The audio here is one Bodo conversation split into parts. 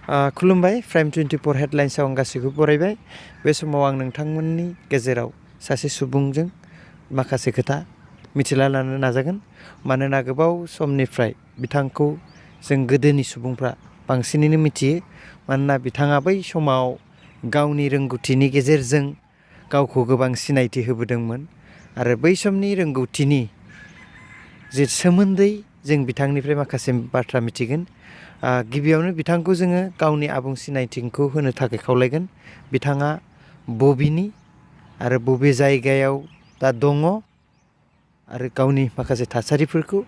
खुलुमबाय प्राइम 24 हेडलाइन्सआव आं गासैखौबो बरायबाय बे समाव आं नोंथांमोननि गेजेराव सासे सुबुंजों माखासे खोथा मिथिना लानो नाजागोन मानोना गोबाव समनिफ्राय बिथांखौ जों गोदोनि सुबुंफ्रा बांसिनैनो मिथियो मानोना बिथाङा बै समाव गावनि रोंगौथिनि गेजेरजों गावखौ गोबां सिनायथि होबोदोंमोन आरो बै समनि रोंगौथिनि जे सोमोन्दै जों बिथांनिफ्राय माखासे बाथ्रा मिथिगोन गिबियावनो बिथांखौ जोङो गावनि आबुं सिनायथिखौ होनो थाखाय खावलायगोन बिथाङा बबेनि आरो बबे जायगायाव दा दङ आरो गावनि माखासे थासारिफोरखौ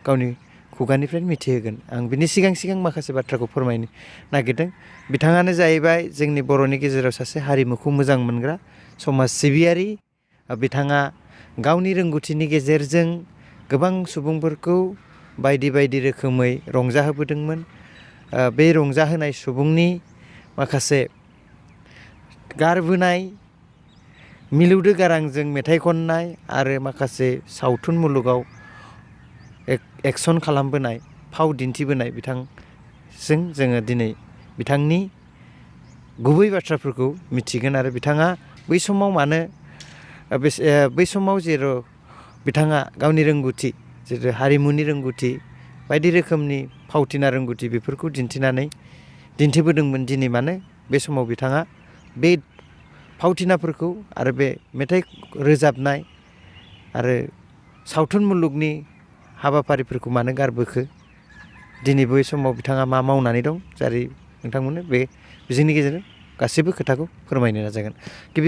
गावनि खुगानिफ्राय मिथिहोगोन आं बिनि सिगां माखासे बाथ्राखौ फोरमायनो नागिरदों बिथाङानो जाहैबाय जोंनि बर'नि गेजेराव सासे हारिमुखौ मोजां मोनग्रा समाज सिबियारि बिथाङा गावनि रोंगौथिनि गेजेरजों गोबां सुबुंफोरखौ बायदि रोखोमै रंजाहोबोदोंमोन बे रंजाहोनाय सुबुंनि माखासे गारबोनाय मिलौदो गारांजों मेथाइ खननाय आरो माखासे सावथुन मुलुगाव एक्सन खालामबोनाय फाव दिन्थिबोनाय बिथांजों जोङो दिनै बिथांनि गुबै बाथ्राफोरखौ मिथिगोन आरो बिथाङा बै समाव मानो बै समाव जेराव बिथाङा गावनि रोंगौथि जेरै हारिमुनि रोंगौथि बायदि रोखोमनि फावथिना रोंगौथि बेफोरखौ दिन्थिबोदोंमोन दिनै मानो बे समाव बिथाङा बे फावथिनाफोरखौ आरो बे मेथाइ रोजाबनाय आरो सावथुन मुलुगनि हाबाफारिफोरखौ मानो गारबोखो दिनै बै समाव बिथाङा मा मावनानै दं जारै नोंथांमोननो बे बिजोंनि गेजेरजों गासैबो खोथाखौ फोरमायनो नाजागोन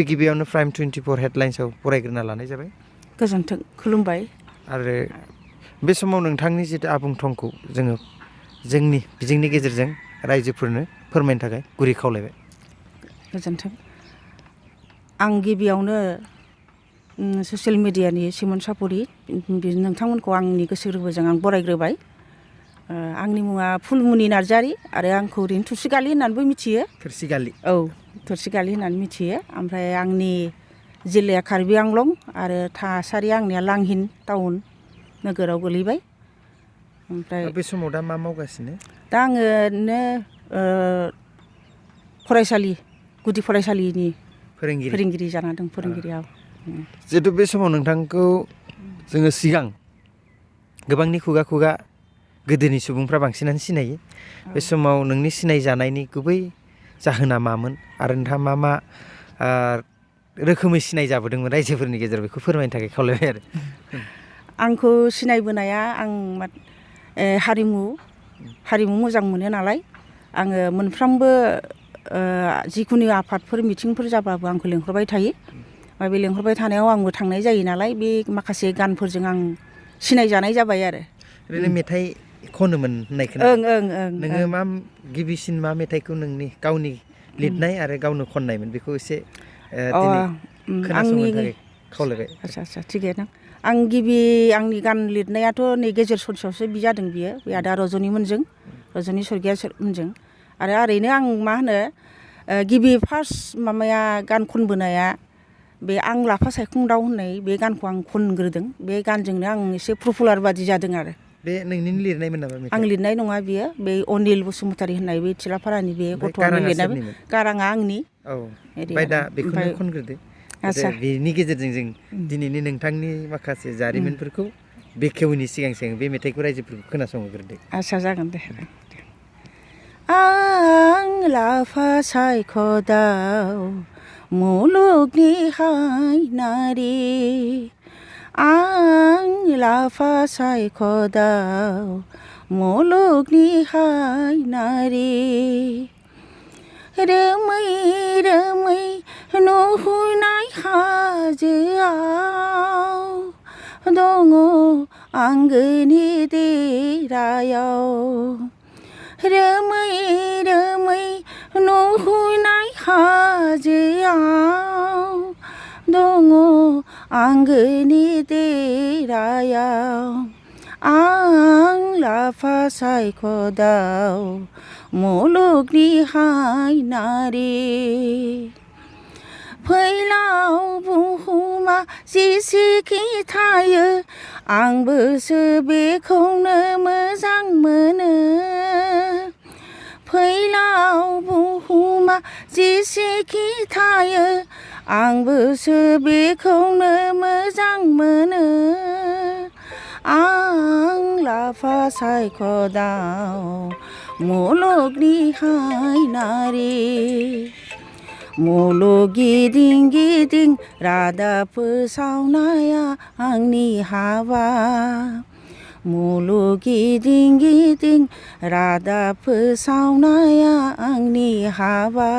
गिबियावनो प्राइम 24 हेडलाइन्सआव फरायग्रोना लानाय जाबाय गोजोन्थों खुलुमबाय आरो बे समाव नोंथांनि जितु आबुं थंखौ जोङो जोंनि बिजोंनि गेजेरजों रायजोफोरनो फोरमायनो थाखाय गुरै खावलायबाय गोजोन्थों आं गिबियावनो ससियेल मिडियानि सिमोन सापरि नोंथांमोनखौ आंनि गोसो गोरबोजों आं बरायग्रोबाय आंनि मुङा फुलमुनि नार्जारि आरो आंखौ ओरैनो थुरसिगालि होननानैबो मिथियो थुरसिगालि औ थुरसिगालि होननानै मिथियो ओमफ्राय आंनि जिल्लाया कार्बि आंलं आरो थासारिया आंनिया लांहिन टाउन नोगोराव गोलैबाय ओमफ्राय बे समाव दा मा मावगासिनो दा आङो ओरैनो फरायसालि गुदि फरायसालिनि फोरोंगिरि जाना दं फोरोंगिरियाव जिहेतु बे समाव नोंथांखौ जोङो सिगां गोबांनि खुगा गोदोनि सुबुंफ्रा बांसिनानो सिनायो बे समाव नोंनि सिनाय जानायनि गुबै जाहोना मामोन आरो नोंथाङा मा रोखोमै सिनाय जाबोदोंमोन रायजोफोरनि गेजेराव बेखौ फोरमायनो थाखाय खावलायबाय आरो आंखौ सिनायबोनाया आं हारिमु मोजां मोनो नालाय आङो मोनफ्रोमबो जिखुनु आफादफोर मिथिंफोर जाबाबो आंखौ लेंहरबाय थायो बे लेंहरबाय थानायाव आंबो थांनाय जायो नालाय बे माखासे गानफोरजों आं सिनायजानाय जाबाय आरो ओरैनो मेथाइ खनोमोन होननाय खोनादों नोङो मा गिबिसिन मा मेथाइखौ नोंनि गावनि लिरनाय आरो गावनो खननायमोन बेखौ एसे दिनै खोनासंनो थाखाय खावलायबाय आदसा थिगैनो आं आंनि गान लिरनायाथ' नै गेजेर ससेयावसो जादों बियो बे आदा रजनि सरगियारिमोनजों आरो ओरैनो आं मा होनो गिबि फार्स्ट गान खनबोनाया बे आं लाफा सायखं दाउ होननाय बे गानखौ आं खनग्रोदों बे गानजोंनो आं एसे पपुलार बादि जादों आरो बे नोंनि लिरनायमोन नामा आं लिरनाय नङा बियो बे अनिल बसुमतारी होननाय बे थिलाफारानि बे गथ'आनो लिरनाय गाराङा आंनि ओमफ्राय दा बेखौनो खनग्रोदो आदसा बेनि गेजेरजों जों दिनैनि नोंथांनि माखासे जारिमिनफोरखौ बेखेवनि सिगां बे मेथाइखौ रायजोफोरखौ खोनासंहोग्रोदो आदसा जागोन दे आं लाफा सायख दाउ मुलुगनि हायनारि आं लाफा सायख दाउ मुलुगनि हायनारि रोमै रोमै नुहुरनाय हाजोआव दङ आंगोनि देरायाव रोमै रोमै नुहुरनाय हाजोआव दङ आंगोनि देरायाव आं लाफा सायख दाउ मुलुगनि हायनारि फैलाव बुहुमा जेसेखि थायो आंबोसो बेखौनो मोजां मोनो फैलाव जेसेखि थायो आंबोसो बेखौनो मोजां मोनो आं लाफा सायख' दाउ मुलुगनि हायनारि मुलुग गिदिं गिदिं रादाब फोसावनाया आंनि हाबा मुलुग गिदिं गिदिं रादाब फोसावनाया आंनि हाबा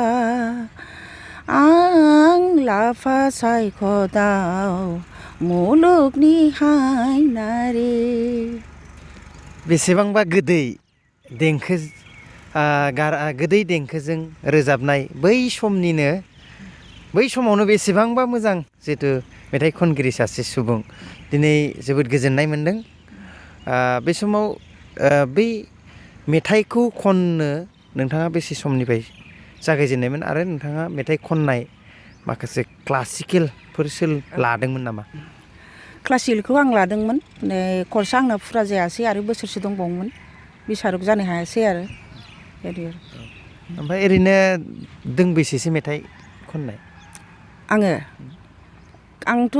आं लाफा सायख' दाउ मुलुगनि हायनारि बेसेबांबा गोदै देंखो गोदै देंखोजों रोजाबनाय बै समावनो बेसेबांबा मोजां जिहेथु मेथाइ खनगिरि सासे सुबुं दिनै जोबोद गोजोननाय मोन्दों बे समाव बै मेथाइखौ खननो नोंथाङा बेसे समनिफ्राय जागायजेननायमोन आरो नोंथाङा मेथाइ खननाय माखासे क्लासिकेलफोर लादोंमोन नामा क्लासिकेलखौ आं लादोंमोन कर्सआ आंना फुरा जायासै आरो बोसोरसे दंबावोमोन बिसारक जानो हायासै आरो ओमफ्राय ओरैनो दोंबेसेसो मेथाइ खननाय आंथ'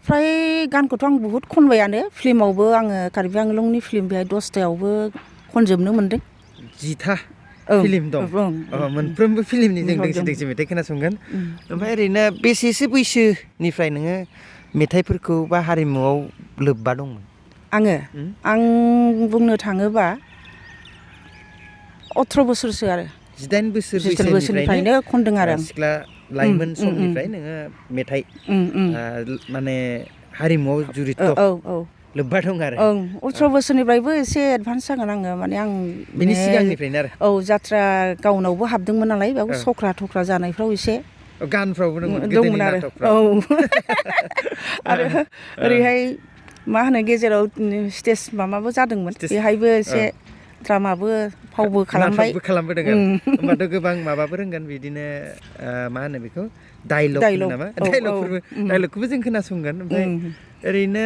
फ्राय गानखौथ' आं बहुद खनबायानो फिल्मावबो आङो कार्बि आंलंनि फिल्म बेहाय 10थायावबो खनजोबनो मोन्दों 10था फिल्म दं मोनफ्रोमबो फिल्मनि जों दोंसे मेथाइ खोनासंगोन ओमफ्राय ओरैनो बेसेसो बैसोनिफ्राय नोङो मेथाइफोरखौ बा हारिमुआव लोब्बा दंमोन आं बुंनो थाङोबा 18 बोसोरसो आरो 18 बोसोरनिफ्रायनो खनदों आरो सिख्ला लाइमोन समनिफ्राय नोङो मेथाइ माने हारिमुआव जुरित लोब्बा दं आरो 18 बोसोरनिफ्रायबो एसे एडभान्स जागोन आङो माने आं बिनि सिगांनिफ्रायनो आरो जात्रा गाउनावबो हाबदोंमोन नालाय बेयाव सख्रा थख्रा जानायफ्राव एसे गानफ्रावबो दंमोन आरो ओरैहाय मा होनो गेजेराव स्टेज माबाबो जादोंमोन बेहायबो एसे ड्रामाबो फावबो खालामबोदों होमबाथ' गोबां माबाबो रोंगोन बिदिनो मा होनो बेखौ डायलग नामा डायलगखौबो जों खोनासंगोन ओमफ्राय ओरैनो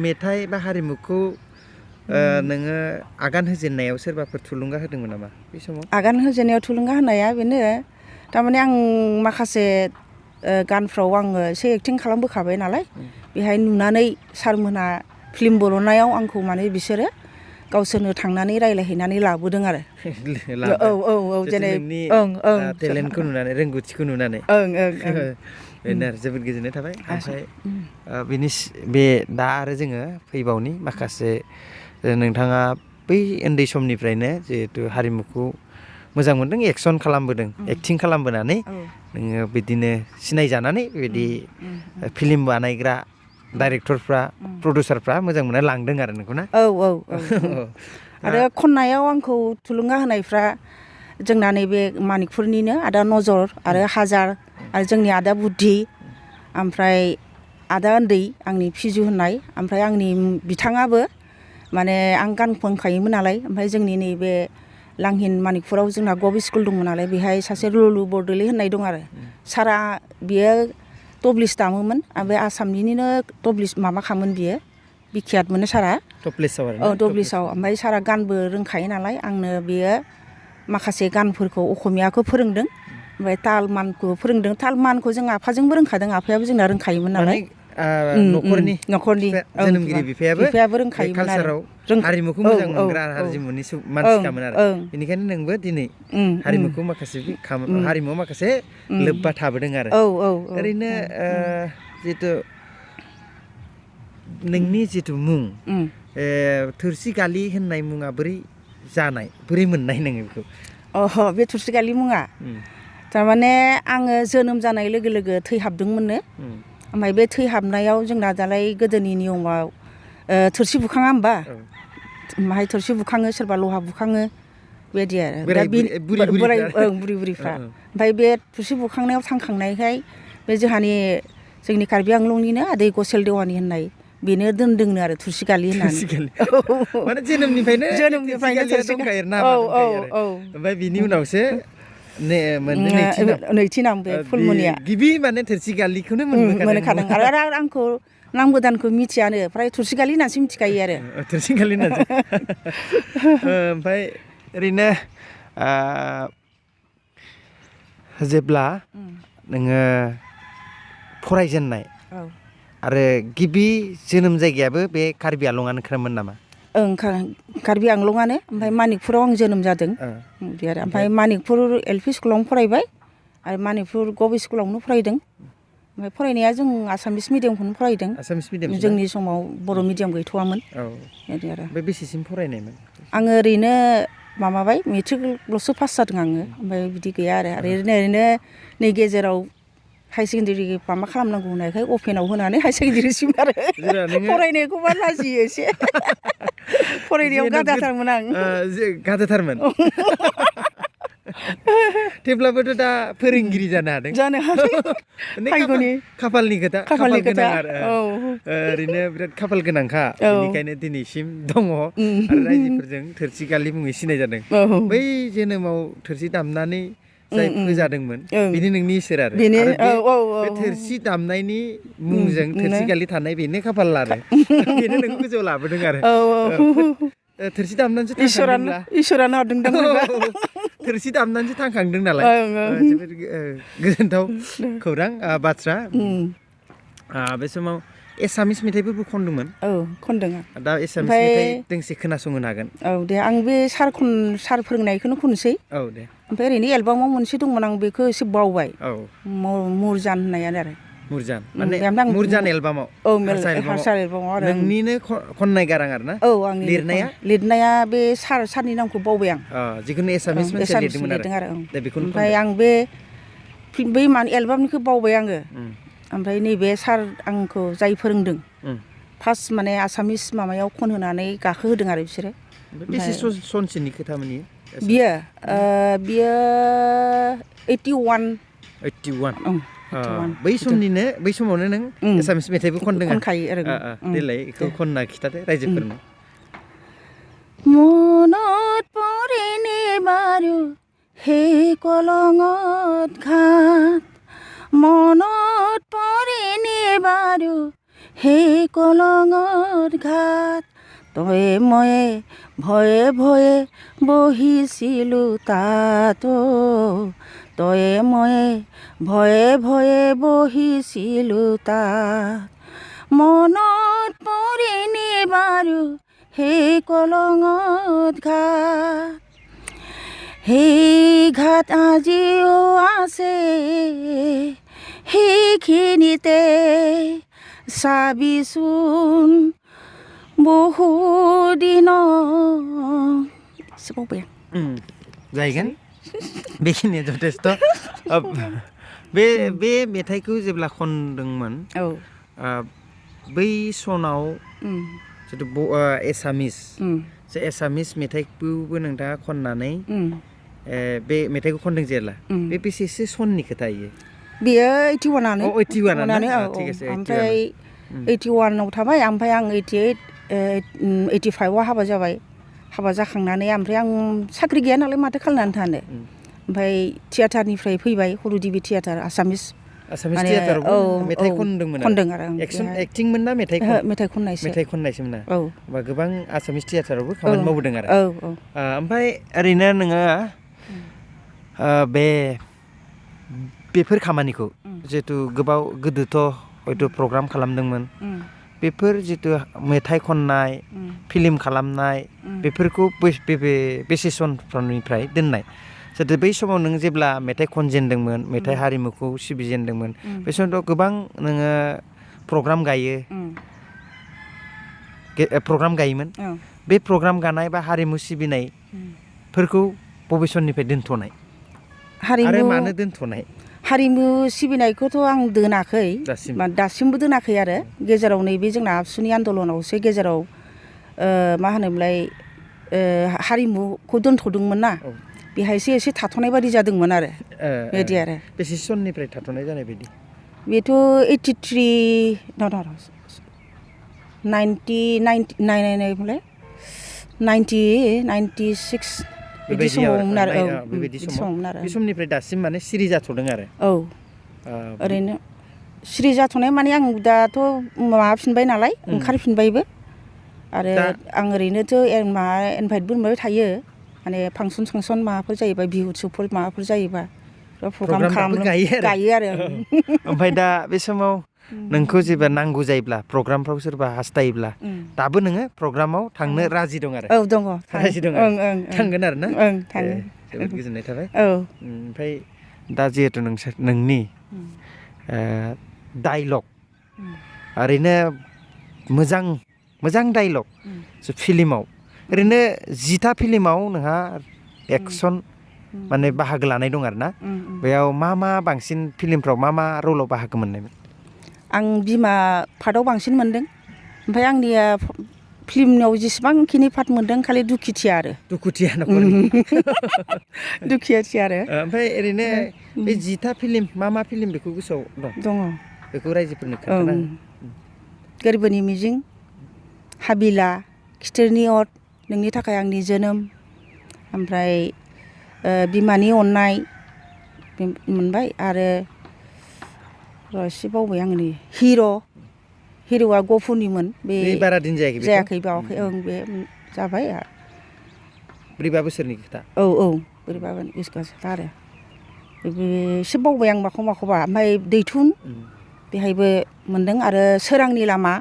मेथाइ बा हारिमुखौ नोङो आगान होजेननायाव सोरबाफोर थुलुंगा होदोंमोन नामा बे समाव आगान होजेननायाव थुलुंगा होनाया बेनो थारमाने आं माखासे गानफ्राव आङो एसे एक्टिं खालामबोखाबाय नालाय बेहाय नुनानै सारमोनहा फिल्म बर'नायाव आंखौ माने बिसोरो गावसोरनो थांनानै रायज्लायहैनानै लाबोदों आरो जेरै टेलेन्टखौ नुनानै रोंगौथिखौ नुनानै बेनो आरो जोबोद गोजोननाय थाबाय ओमफ्राय बे दा आरो जोङो फैबावनि माखासे नोंथाङा बै उन्दै समनिफ्रायनो जिहेथु हारिमुखौ मोजां मोन्दों एक्सन खालामबोदों एक्टिं खालामबोनानै नोङो बिदिनो सिनायजानानै बेबायदि फिल्म बानायग्रा डाइरेक्टरफ्रा प्रडिउसारफ्रा मोजां मोनना लांदों आरो नोंखौ ना आरो खननायाव आंखौ थुलुंगा होनायफ्रा जोंना नैबे मानिकपुरनिनो आदा नजर आरो हाजार आरो जोंनि आदा बुद्धि ओमफ्राय आदा उन्दै आंनि फिजु होननाय ओमफ्राय आंनि बिथाङाबो माने आं गान खनखायोमोन नालाय ओमफ्राय जोंनि नैबे लांहिन मानिकपुराव जोंना गभ स्कुल दंमोन नालाय बेहाय सासे रुलु बरदलै होननाय दं आरो सारा बियो तबलिस दामोमोन ओमफ्राय आसामनिनो तबलिस माबाखामोन बियो बिखियात मोनो सारा तबलिसाव ओमफ्राय सारा गानबो रोंखायो नालाय आंनो बियो माखासे गानफोरखौ असमियाखौ फोरोंदों ओमफ्राय तालमानखौ फोरोंदों तालमानखौ जों आफाजोंबो रोंखादों आफायाबो जोंना रोंखायोमोन नालाय न'खरनि जोनोमगिरि बिफायाबो रोंखायोमोन आरो हारिमुखौ मोजां मोनग्रा हारिमुनि मानसिखामोन आरो बेनिखायनो नोंबो दिनै हारिमुखौ हारिमुआव माखासे लोब्बा थाबोदों आरो ओरैनो जितु नोंनि जितु मुं थोरसि गालि होननाय मुङा बोरै मोननाय नोङो बेखौ बे थोरसि गालि मुङा थारमाने आङो जोनोम जानाय लोगो लोगो थैहाबदोंमोननो ओमफ्राय बे थैहाबनायाव जोंना दालाय गोदोनि नियमाव थोरसि बुखाङा होमबा माहाय थोरसि बुखाङो सोरबा लहा बुखाङो बेबायदि आरो बुरि बुरिफ्रा ओमफ्राय बे थोरसि बुखांनायाव थांखांनायखाय बे जोंनि कार्बि आंलंनिनो आदै गसेल देवानि होननाय बेनो दोनदोंनो आरो थुरसि गालि होननानै माने जोनोमनिफ्रायनो दंखायो ओमफ्य बिनि उनावसो नैथि नाम बे फुलमनिया गिबि माने थोरसि गालिखौनो मोनखादों आरो आंखौ नाम गोदानखौ मिथियानो फ्राय थुरसि गालि होननानैसो मिथिखायो आरो थोरसि गालि होननानैसो ओमफ्राय ओरैनो जेब्ला नोङो फरायजेननाय औ आरो गिबि जोनोम जायगायाबो बे कार्बि आंलंआनो खामोन नामा? ओं कार्बि आंलंआनो ओमफ्राय मानिकपुराव आं जोनोम जादों बिदि आरो ओमफ्राय मानिकपुर एलपि स्कुलावनो फरायबाय आरो मानिकपुर गभ स्कुलावनो फरायदों ओमफ्राय फरायनाया जों आसामिस मिडियामखौनो फरायदों आसामिस मिडियाम जोंनि समाव बर' मिडियाम गैथ'वामोन औ बिदि आरो ओमफ्राय बेसेसिम फरायनायमोन? आङो ओरैनो माबाबाय मेट्रिकल'सो पास जादों आङो ओमफ्राय बिदि गैया आरो ओरैनो नै गेजेराव हाई सेकेन्डारि माबा खालामनांगौ होननायखाय अपेनाव होनानै हाई सेकेन्डारिसिम आरो फरायनायखौबा लाजियो एसे फरायनायाव गादाथारमोन आं गादाथारमोन थेवब्लाबोथ' दा फोरोंगिरि जानो हादों खाफालनि खोथा खाफाल गोनां आरो ओरैनो बिराद खाफाल गोनांखा बेनिखायनो दिनैसिम दङ आरो रायजोफोरजों थोरसि गालि मुङै सिनाय जादों बै जोनोमाव थोरसि दामनानै जाय फोजादोंमोन बेनो नोंनि इसोर आरो बे थोरसि दामनायनि मुंजों थोरसि गालि थानाय बेनो खाफाल आरो बेनो नोंखौ गोजौआव लाबोदों आरो थोरसि दामनानैसो थांखांदोंब्ला इसोरानो हरदों थोरसि दामनानैसो थांखांदों नालाय जोबोद गोजोनथाव खौरां बाथ्रा बे समाव एसामिस मेथाइफोरबो खनदोंमोन खनदों दा एसामिस मेथाइ दोंसे खोनासंहोनो हागोन दे आं बे सार फोरोंनायखौनो खननोसै दे ओमफ्राय ओरैनो एलबामाव मोनसे दंमोन आं बेखौ एसे बावबाय मुरजान होननायानो आरो मुरजान माने मुरजान एलबामाव हारसा एलबामाव आरो नोंनिनो खननाय गारां आरो ना आंनि लिरनाया बे सारनि नामखौ बावबाय आं जिखुनु एसामिस मोनसे लिरदोंमोन आरो ओमफ्राय आं बै एलबामनिखौ बावबाय आङो ओमफ्राय नैबे सार आंखौ जाय फोरोंदों फार्स्ट माने आसामिस माबायाव खनहोनानै गाखोहोदों आरो बिसोरो बेसे सनसोनि खोथामोन बियो 81 बै समावनो नों एसामिस मेथाइबो खनखायो आरो देलाय बेखौ खनना खिथादो रायजोफोरनो মনত পৰেনে বাৰু সেই কলঙত ঘাট মনত পৰেনে বাৰু সেই কলঙত ঘাট তয়ে ময়ে ভয়ে ভয়ে বহিছিলোঁ তাত তয়ে ময়ে ভয়ে ভয়ে বহিছিলোঁ তাত মনত পৰেনে বাৰু সেই কলঙত ঘাট সেই ঘাট আজিও আছে সেইখিনিতে চাবিচোন বহু দিনৰ जाहैगोन बेखिनिया जथेस्थ' बे मेथाइखौ जेब्ला खनदोंमोन बै सनाव जिथु एसामिस मेथाइखौबो नोंथाङा खननानै बे मेथाइखौ खनदों जेब्ला बे बेसेसो सननि खोथा बेयो 81 ओमफ्राय 81आव थाबाय ओमफ्राय आं 85आव हाबा जाबाय हाबा जाखांनानै ओमफ्राय आं साख्रि गैया नालाय माथो खालामनानै थानो ओमफ्राय थियाटारनिफ्राय फैबाय हरुदेबि थियाटार आसामिस थियाटाराव मेथाइ खनदों आरो एक्टिंमोन ना मेथाइ खननायसोमोन ना होमबा गोबां आसामिस थियाटारावबो खामानि मावबोदों आरो ओमफ्राय ओरैनो नोङो बेफोर खामानिखौ जिहेतु गोदोथ' हयथ' प्रग्राम खालामदोंमोन बेफोर जितु मेथाइ खननाय फिल्म खालामनाय बेफोरखौ बेसे समनिफ्राय दोननाय जाहाथे बै समाव नों जेब्ला मेथाइ खनजेनदोंमोन मेथाइ हारिमुखौ सिबिजेनदोंमोन बे समावथ' गोबां नोङो प्रग्राम गायोमोन बे प्रग्राम गानाय बा हारिमु सिबिनायफोरखौ बबे समनिफ्राय दोनथ'नाय आरो मानो दोनथ'नाय हारिमु सिबिनायखौथ' आं दोनाखै दासिमबो दोनाखै आरो गेजेराव नैबे जोंना आबसुनि आन्दलनावसो गेजेराव मा होनोमोनलाय हारिमुखौ दोनथ'दोंमोन ना बेहायसो एसे थाथ'नाय बायदि जादोंमोन आरो बेबायदि आरो बेसे सननिफ्राय थाथ'नाय जानाय बायदि बेथ' 96 बिदि समावमोन आरो बेबायदि समावमोन आरो बे समनिफ्राय दासिम माने सिरि जाथ'दों आरो ओरैनो सिरि जाथ'नाय माने आं दाथ' माबाफिनबाय नालाय ओंखारफिनबायबो आरो आं ओरैनोथ' इनभाइटबो मोनबाय थायो माने फांसन माबाफोर जायोबा बिहु उत्सबफोर माबाफोर जायोबा प्रग्राम खालामो गायो आरो ओमफ्राय दा बे समाव नोंखौ जेब्ला नांगौ जायोब्ला प्रग्रामफ्राव सोरबा हास्थायोब्ला दाबो नोङो प्रग्रामाव थांनो राजि दं आरो औ दङ राजि दं थांगोन आरो ना थाङो जोबोद गोजोननाय थाबाय औ ओमफ्राय दा जिहेथु नोंनि डाइलग ओरैनो मोजां डाइलग फिल्माव ओरैनो 10था फिल्माव नोंहा एक्सन माने बाहागो लानाय दं आरो ना बेयाव मा बांसिन फिल्मफ्राव मा रलाव बाहागो मोननायमोन आं बिमा पार्टआव बांसिन मोनदों ओमफ्राय आंनिया फिल्मआव जेसेबांखिनि पार्ट मोनदों खालि दुखुथिया आरो दुखुथिया न'खरनि दुखुथिया आरो ओमफ्राय ओरैनो बे 10था फिल्म मा फिल्म बेखौ गोसोआव दं बेखौ रायजोफोरनो खोन्थाना गोरबोनि मिजिं हाबिला खिथेरनि अर नोंनि थाखाय आंनि जोनोम ओमफ्राय बिमानि अननाय मोनबाय आरो एसे बावबाय आंनि हिर'आ गफुरनिमोन बे बारा दिन जायाखै बावाखै बे जाबाय 4 बोसोरनि खोथा औ बोरैबा खोथा आरो एसे बावबाय आं माखौबा ओमफ्राय दैथुन बेहायबो मोनदों आरो सोरांनि लामा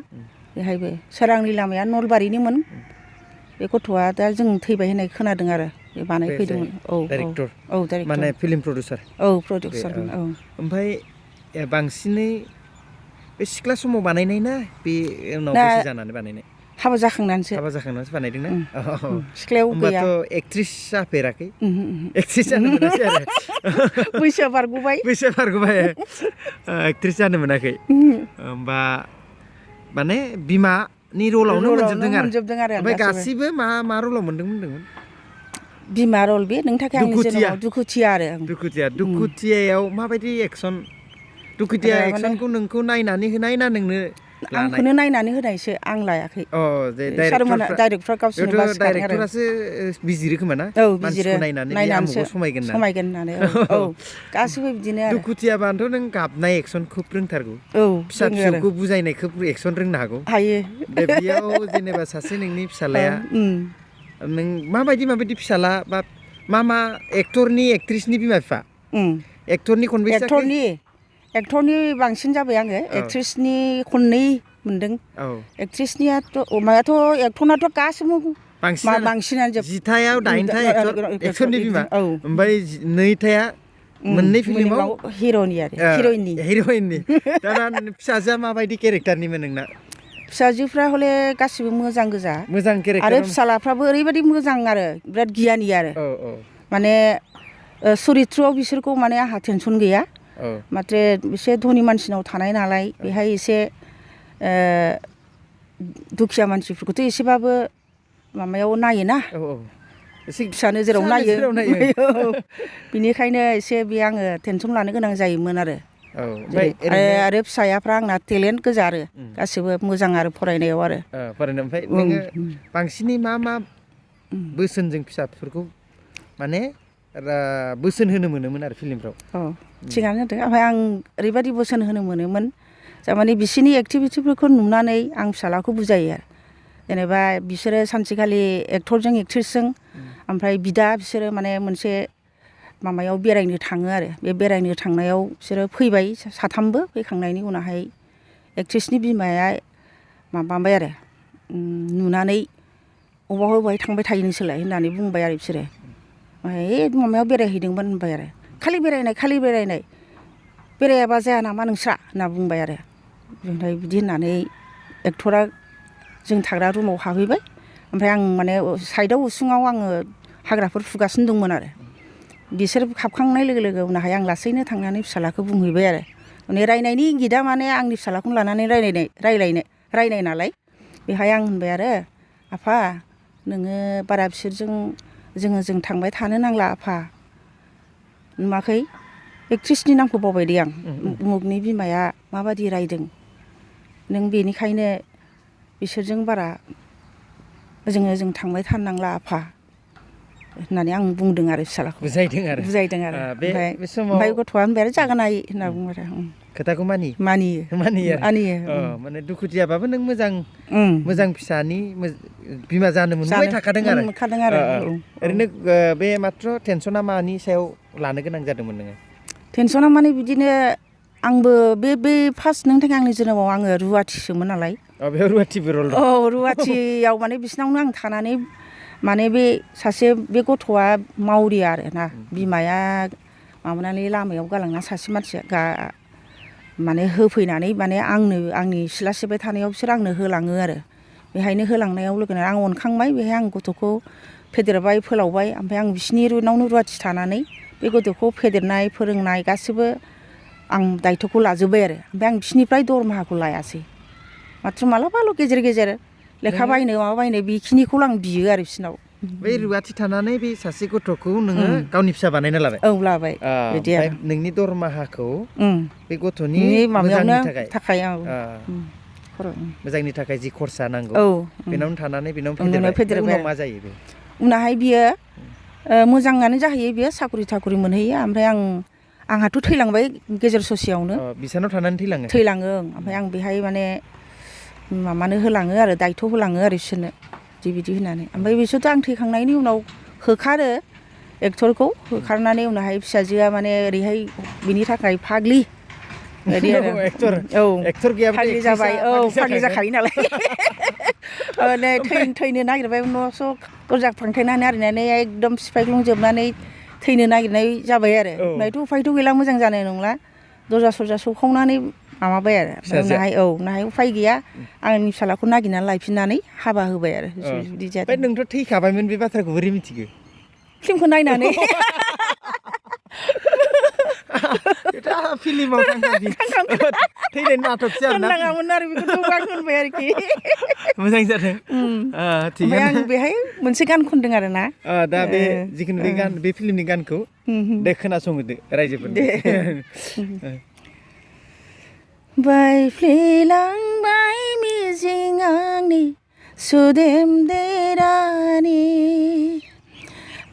बेहायबो सोरांनि लामाया नलबारिनिमोन बे गथ'आ दा जों थैबाय होननाय खोनादों आरो बे बानायफैदोंमोन डाइरेक्टर माने फिल्म प्रडिउसार प्रडिउसारमोन ओमफ्राय बांसिनै बे सिख्ला समाव बानायनाय ना बे उनाव बैसो जानानै बानायनाय हाबा जाखांनानैसो बानायदों ना सिख्लायाव गैया होमबाथ' एक्ट्रिस जाफेराखै एक्ट्रिस जानो मोनासै आरो बैसोआ बारग'बाय एक्ट्रिस जानो मोनाखै होमबा माने बिमानि रलावनो मोनजोबदों आरो ओमफ्राय गासिबो मा रलाव मोनदोंमोन बिमा रल बे नोंनि थाखाय आंनि जोनोमाव दुखुथिया आरो दुखुथियायाव माबायदि एक्सन दुखुथिया एक्सनखौ नोंखौ नायनानै होनाय ना नोंनो आंखौनो नायनानै होनायसो आं लायाखै डाइरेक्टरा गावसोरनो डाइरेक्टरासो बिजिरो खोमा ना बिजिरो नायनानैसो समायगोन होननानै गासिबो बिदिनो आरो दुखुथियाबाथ' नों गाबनाय एक्सन खोब रोंथारगौ फिसा फिसौखौ बुजायनाय खोब एक्सन रोंनो हायो बेयाव जेनेबा सासे नोंनि फिसालाया नों माबायदि फिसाला बा मा एक्टरनि एक्ट्रिसनि बिमा बिफा एक्टरनि खनबेसे एक्टरनि बांसिन जाबाय आङो एक्ट्रिसनि खननै मोनदों एक्ट्रिसनियाथ' माबायाथ' एक्टरनाथ' गासिबो बांसिनानो जोब 10थायाव 8था एक्टरनि बिमा ओमफ्राय 2थाया मोननै फिल्माव हिर'इननि दाना फिसाजोआ माबायदि केरेक्टारनिमोन नोंना फिसाजोफ्रा हले गासिबो मोजां गोजा मोजां केरेक्टार आरो फिसालाफ्राबो ओरैबायदि मोजां आरो बिराद गियानि आरो माने सरित्रआव बिसोरखौ माने आंहा टेनसन गैया माथ्रे एसे धनि मानसिनाव थानाय नालाय बेहाय एसे दुखिया मानसिफोरखौथ' एसेबाबो माबायाव नायोना फिसानो जेराव नायो बिनिखायनो एसे बे आङो टेनसन लानो गोनां जायोमोन आरो आरो फिसायाफ्रा आंना टेलेन्ट गोजा आरो गासिबो मोजां आरो फरायनायाव आरो ओमफ्राय नोङो बांसिनै मा बोसोनजों फिसाफोरखौ माने बोसोन होनो मोनोमोन आरो फिल्मफ्राव थिगानो होदों ओमफ्राय आं ओरैबायदि बोसोन होनो मोनोमोन थारमाने बिसोरनि एक्टिभिटिफोरखौ नुनानै आं फिसालाखौ बुजायो आरो जेनेबा बिसोरो सानसेखालि एक्टरजों एक्ट्रिसजों ओमफ्राय बिदा बिसोरो माने मोनसे माबायाव बेरायनो थाङो आरो बे बेरायनो थांनायाव बिसोरो फैबाय साथामबो फैखांनायनि उनावहाय एक्ट्रिसनि बिमाया माबाबाय आरो नुनानै अबावहाय थांबाय थायो नोंसोरलाय होननानै बुंबाय आरो बिसोरो ओमफ्राय माबायाव बेरायहैदोंमोन होनबाय आरो खालि बेरायनाय बेरायाबा जाया नामा नोंस्रा होनना बुंबाय आरो ओमफ्राय बिदि होननानै एक्टरा जों थाग्रा रुमाव हाबहैबाय ओमफ्राय आं माने साइडआव उसुङाव आङो हाग्राफोर फुगासिनो दंमोन आरो बिसोर हाबखांनाय लोगो लोगो उनावहाय आं लासैनो थांनानै फिसालाखौ बुंहैबाय आरो माने रायनायनि इंगितआ माने आंनि फिसालाखौनो लानानै रायनाय नालाय बेहाय आं होनबाय आरो आफा नोङो बारा बिसोरजों जों थांबाय थानो नांला आफा नुवाखै एक्ट्रिसनि नामखौ बावबाय दे आं उमुगनि बिमाया माबादि रायदों नों बेनिखायनो बिसोरजों बारा जों थांबाय थानांला आफा होननानै आं बुंदों आरो फिसालाखौ बुजायदों आरो ओमफ्राय गथ'आ होनबाय आरो जागोन आइ होनना बुङो आरो खोथाखौ मानियो माने दुखुथियाबाबो नों मोजां फिसानि बिमा जानो मोनबाय थाखादों आरो ओरैनो बे माथ्र टेनसना मानि सायाव लानो गोनां जादोंमोन नोङो टेनसना माने बिदिनो आंबो बे फार्स्ट नोंथां आंनि जोनोमाव आङो रुवाथिसोमोन नालाय बे रुवाथिबो रल दं औ रुवाथियाव माने बिसिनावनो आं थानानै माने बे सासे बे गथ'आ मावरिया आरो ना बिमाया माबानानै लामायाव गालांना सासे मानसिया माने होफैनानै माने आंनि सिथ्ला सिबबाय थानायाव बिसोर आंनो होलाङो आरो बेहायनो होलांनायाव लोगोनो आं अनखांबाय बेहाय आं गथ'खौ फेदेरबाय फोलावबाय ओमफ्राय आं बिसिनि नावनो रुवाथि थानानै बे गथ'खौ फेदेरनाय फोरोंनाय गासिबो आं दायथ'खौ लाजोब्बाय आरो ओमफ्राय आं बिसिनिफ्राय दरमाहाखौ लायासै माथ्र मालाबाल' गेजेर गेजेर लेखा बायनो माबा बायनो बेखिनिखौल' आं बियो आरो बिसिनाव बै रुवाथि थानानै बे सासे गथ'खौ नोङो गावनि फिसा बानायना लाबाय औ लाबाय बिदि आरो नोंनि दरमाहाखौ बे गथ'नि माबायावनो मोजांनि थाखाय मोजांनि थाखाय जि खरसा नांगौ औ बेनावनो थानानै बेनावनो फेदेरबाय उनाव मा जायो बे उनावहाय बियो मोजाङानो जाहैयो बियो साखरि थाखरि मोनहैयो ओमफ्राय आंहाथ' थैलांबाय गेजेर ससेयावनो बिसानाव थानानै थैलाङो ओमफ्राय आं बेहाय माने माबानो होलाङो आरो दायथ' होलाङो आरो बिसोरनो बिदि होनानै ओमफ्राय बिसोरथ' आं थैखांनायनि उनाव होखारो एक्टरखौ होखारनानै उनावहाय फिसाजोआ माने ओरैहाय बिनि थाखाय फाग्लि बिदि आरो एक्टर गैयाब्ला फाग्लि जाबाय फाग्लि जाखायो नालाय थैनो नागिरबाय न'स' दरजा फांथेनानै आरिनानै एकदम सिफायग्लुंजोबनानै थैनो नागिरनाय जाबाय आरो ओमफ्रायथ' उफायथ' गैला मोजां जानाय नंला दरजा सरजा सौखावनानै माबाबाय आरो उनावहाय उफाय गैया आंनि फिसालाखौ नागिरनानै लायफिननानै हाबा होबाय आरो बिदि जादों नोंथ' थैखाबायमोन बे बाथ्राखौ बोरै मिथिगौ फिल्मखौ नायनानै फिल्माव थैनायनि नाटकसो आरोना होननाङामोन आरो बेखौथ' आं होनबाय आरोखि मोजां जादों ओमफ्राय आं बेहाय मोनसे गान खनदों आरो ना दा बे जिखुनु बे फिल्मनि गानखौ दे खोनासंहोदो रायजोफोरनो बायफ्लेलांबाय मिजिं आंनि सुदेम देरानि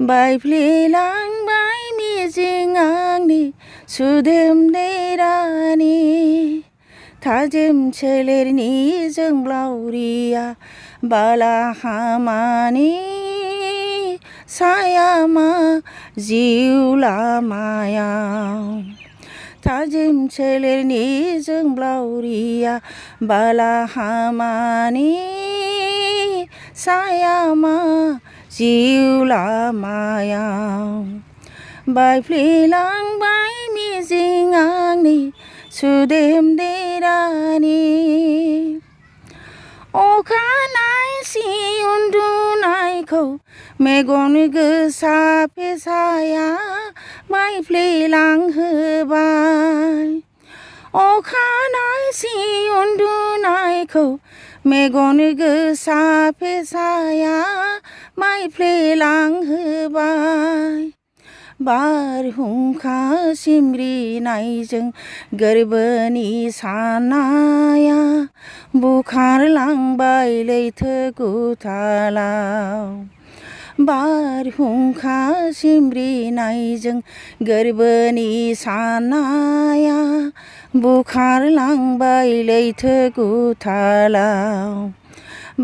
बायफ्लेलांबाय मिजिं आंनि सुदेम देरानि थाजिम सोलेरनि जोंब्लावरिया बालाहामानि सायामा जिउ लामायाव थाजिम सोलेरनि जोंब्लावरिया बालाहामानि सायामा जिउ लामायाव बायफ्लेलांबाय मिजिं आंनि सुदेम देरानि अखानायसि उन्दुनायखौ मेगन गोसा फेसाया बायफ्लेलांहोबाय अखानायसि उन्दुनायखौ मेगन गोसा फेसाया बायफ्लेलांहोबाय बारहुंखा सिमरिनायजों गोरबोनि सानाया बुखारलांबाय लैथो गुथालाव बारहुंखा सिमरिनायजों गोरबोनि सानाया बुखारलांबाय लैथो गुथालाव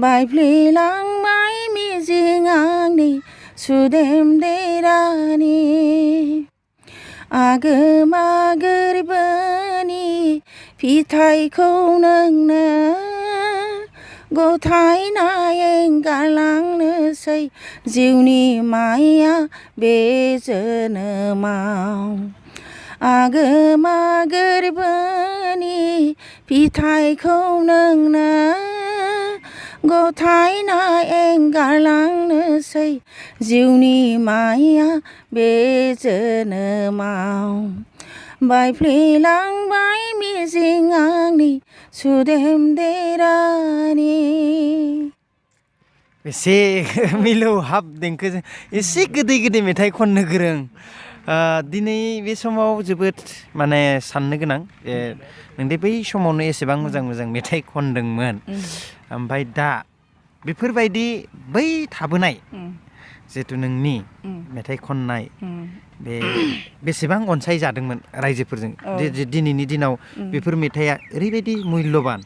बायफ्लेलांबाय मिजिं आंनि सुदेम देरानि आगोमा गोरबोनि फिथाइखौ नोंनो गथायनाय एंगारलांनोसै जिउनि माया बे जोनोमाव आगोमा गोरबोनि फिथाइखौ नोंनो गथायना एंगारलांनोसै जिउनि माया बे जोनोमाव बायफ्लेलांबाय मिजिं आंनि सुदेम देरानि एसे मिलौहाब देंखोजों एसे गोदै गोदै मेथाइ खननो गोरों दिनै बे समाव जोबोद माने साननो गोनां नोंदे बै समावनो एसेबां मोजां मोजां मेथाइ खनदोंमोन ओमफ्राय दा बेफोरबायदि बै थाबोनाय जिहेथु नोंनि मेथाइ खननाय बे बेसेबां अनसायजादोंमोन रायजोफोरजों दिनैनि दिनाव बेफोर मेथाइआ ओरैबायदि मुल्यबान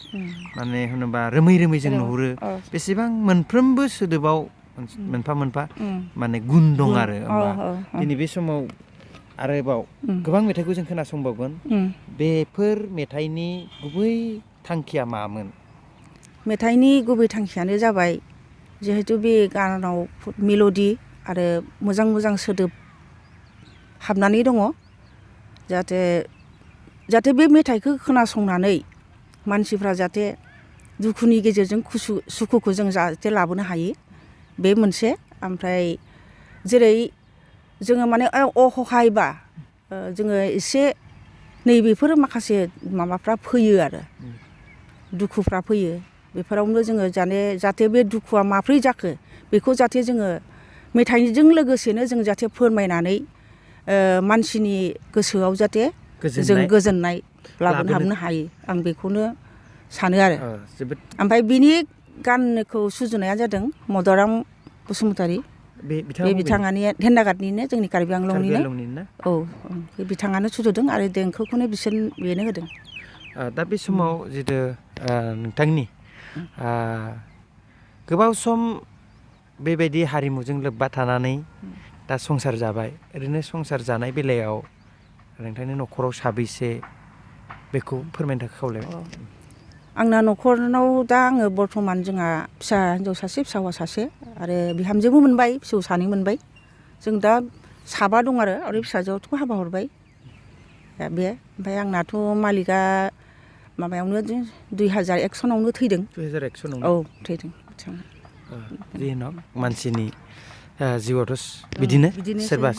माने होनोबा रोमै रोमै जों नुहुरो बेसेबां मोनफ्रोमबो सोदोबाव मोनफा मोनफा माने गुन दं आरो दिनै बे समाव आरोबाव गोबां मेथाइखौ जों खोनासंबावगोन बेफोर मेथाइनि गुबै थांखिया मामोन? मेथाइनि गुबै थांखियानो जाबाय जिहेथु बे गानाव मेल'डि आरो मोजां मोजां सोदोब हाबनानै दङ जाहाथे बे मेथाइखौ खोनासंनानै मानसिफ्रा जाहाथे दुखुनि गेजेरजों सुखुखौ जों जाहाथे लाबोनो हायो बे मोनसे। ओमफ्राय जेरै जोङो माने अहहायबा जोङो एसे नैबेफोर माखासे माबाफ्रा फैयो आरो दुखुफ्रा फैयो बेफोरावनो जोङो जाहाथे बे दुखुआ माब्रै जाखो बेखौ जाहाथे जोङो मेथाइजों लोगोसेनो जों जाहाथे फोरमायनानै मानसिनि गोसोआव जाहाथे जों गोजोननाय लाबोनो हायो आं बेखौनो सानो आरो। ओमफ्राय बिनि गानखौ सुजुनाया जादों मदाराम बसुमतारी। बे बिथाङानि धेन्दागादनिनो जोंनि कार्बि आंलंनिनो। औ बे बिथाङानो सुजुदों आरो देंखोखौनो बेनो होदों। दा बे समाव जितु नोंथांनि गोबाव सम बेबायदि हारिमुजों लोब्बा थानानै दा संसार जाबाय, ओरैनो संसार जानाय बेलायाव नोंथांनि न'खराव साबैसे बेखौ फोरमायनो थाखाय खावलायबाय। आंना न'खरनाव दा आङो बर्थमान जोंहा फिसा हिन्जाव सासे फिसा हौवा सासे आरो बिहामजोबो मोनबाय, फिसौ सानै मोनबाय। जों दा साबा दं आरो फिसाजोआथ' हाबा हरबाय दा बे। ओमफ्राय आंनाथ' मालिकआ माबायावनो 2001 सनावनो थैदों। 2001 सनावनो? औ थैदों। जेन' मानसिनि जिउआवथ' बिदिनो सोरबा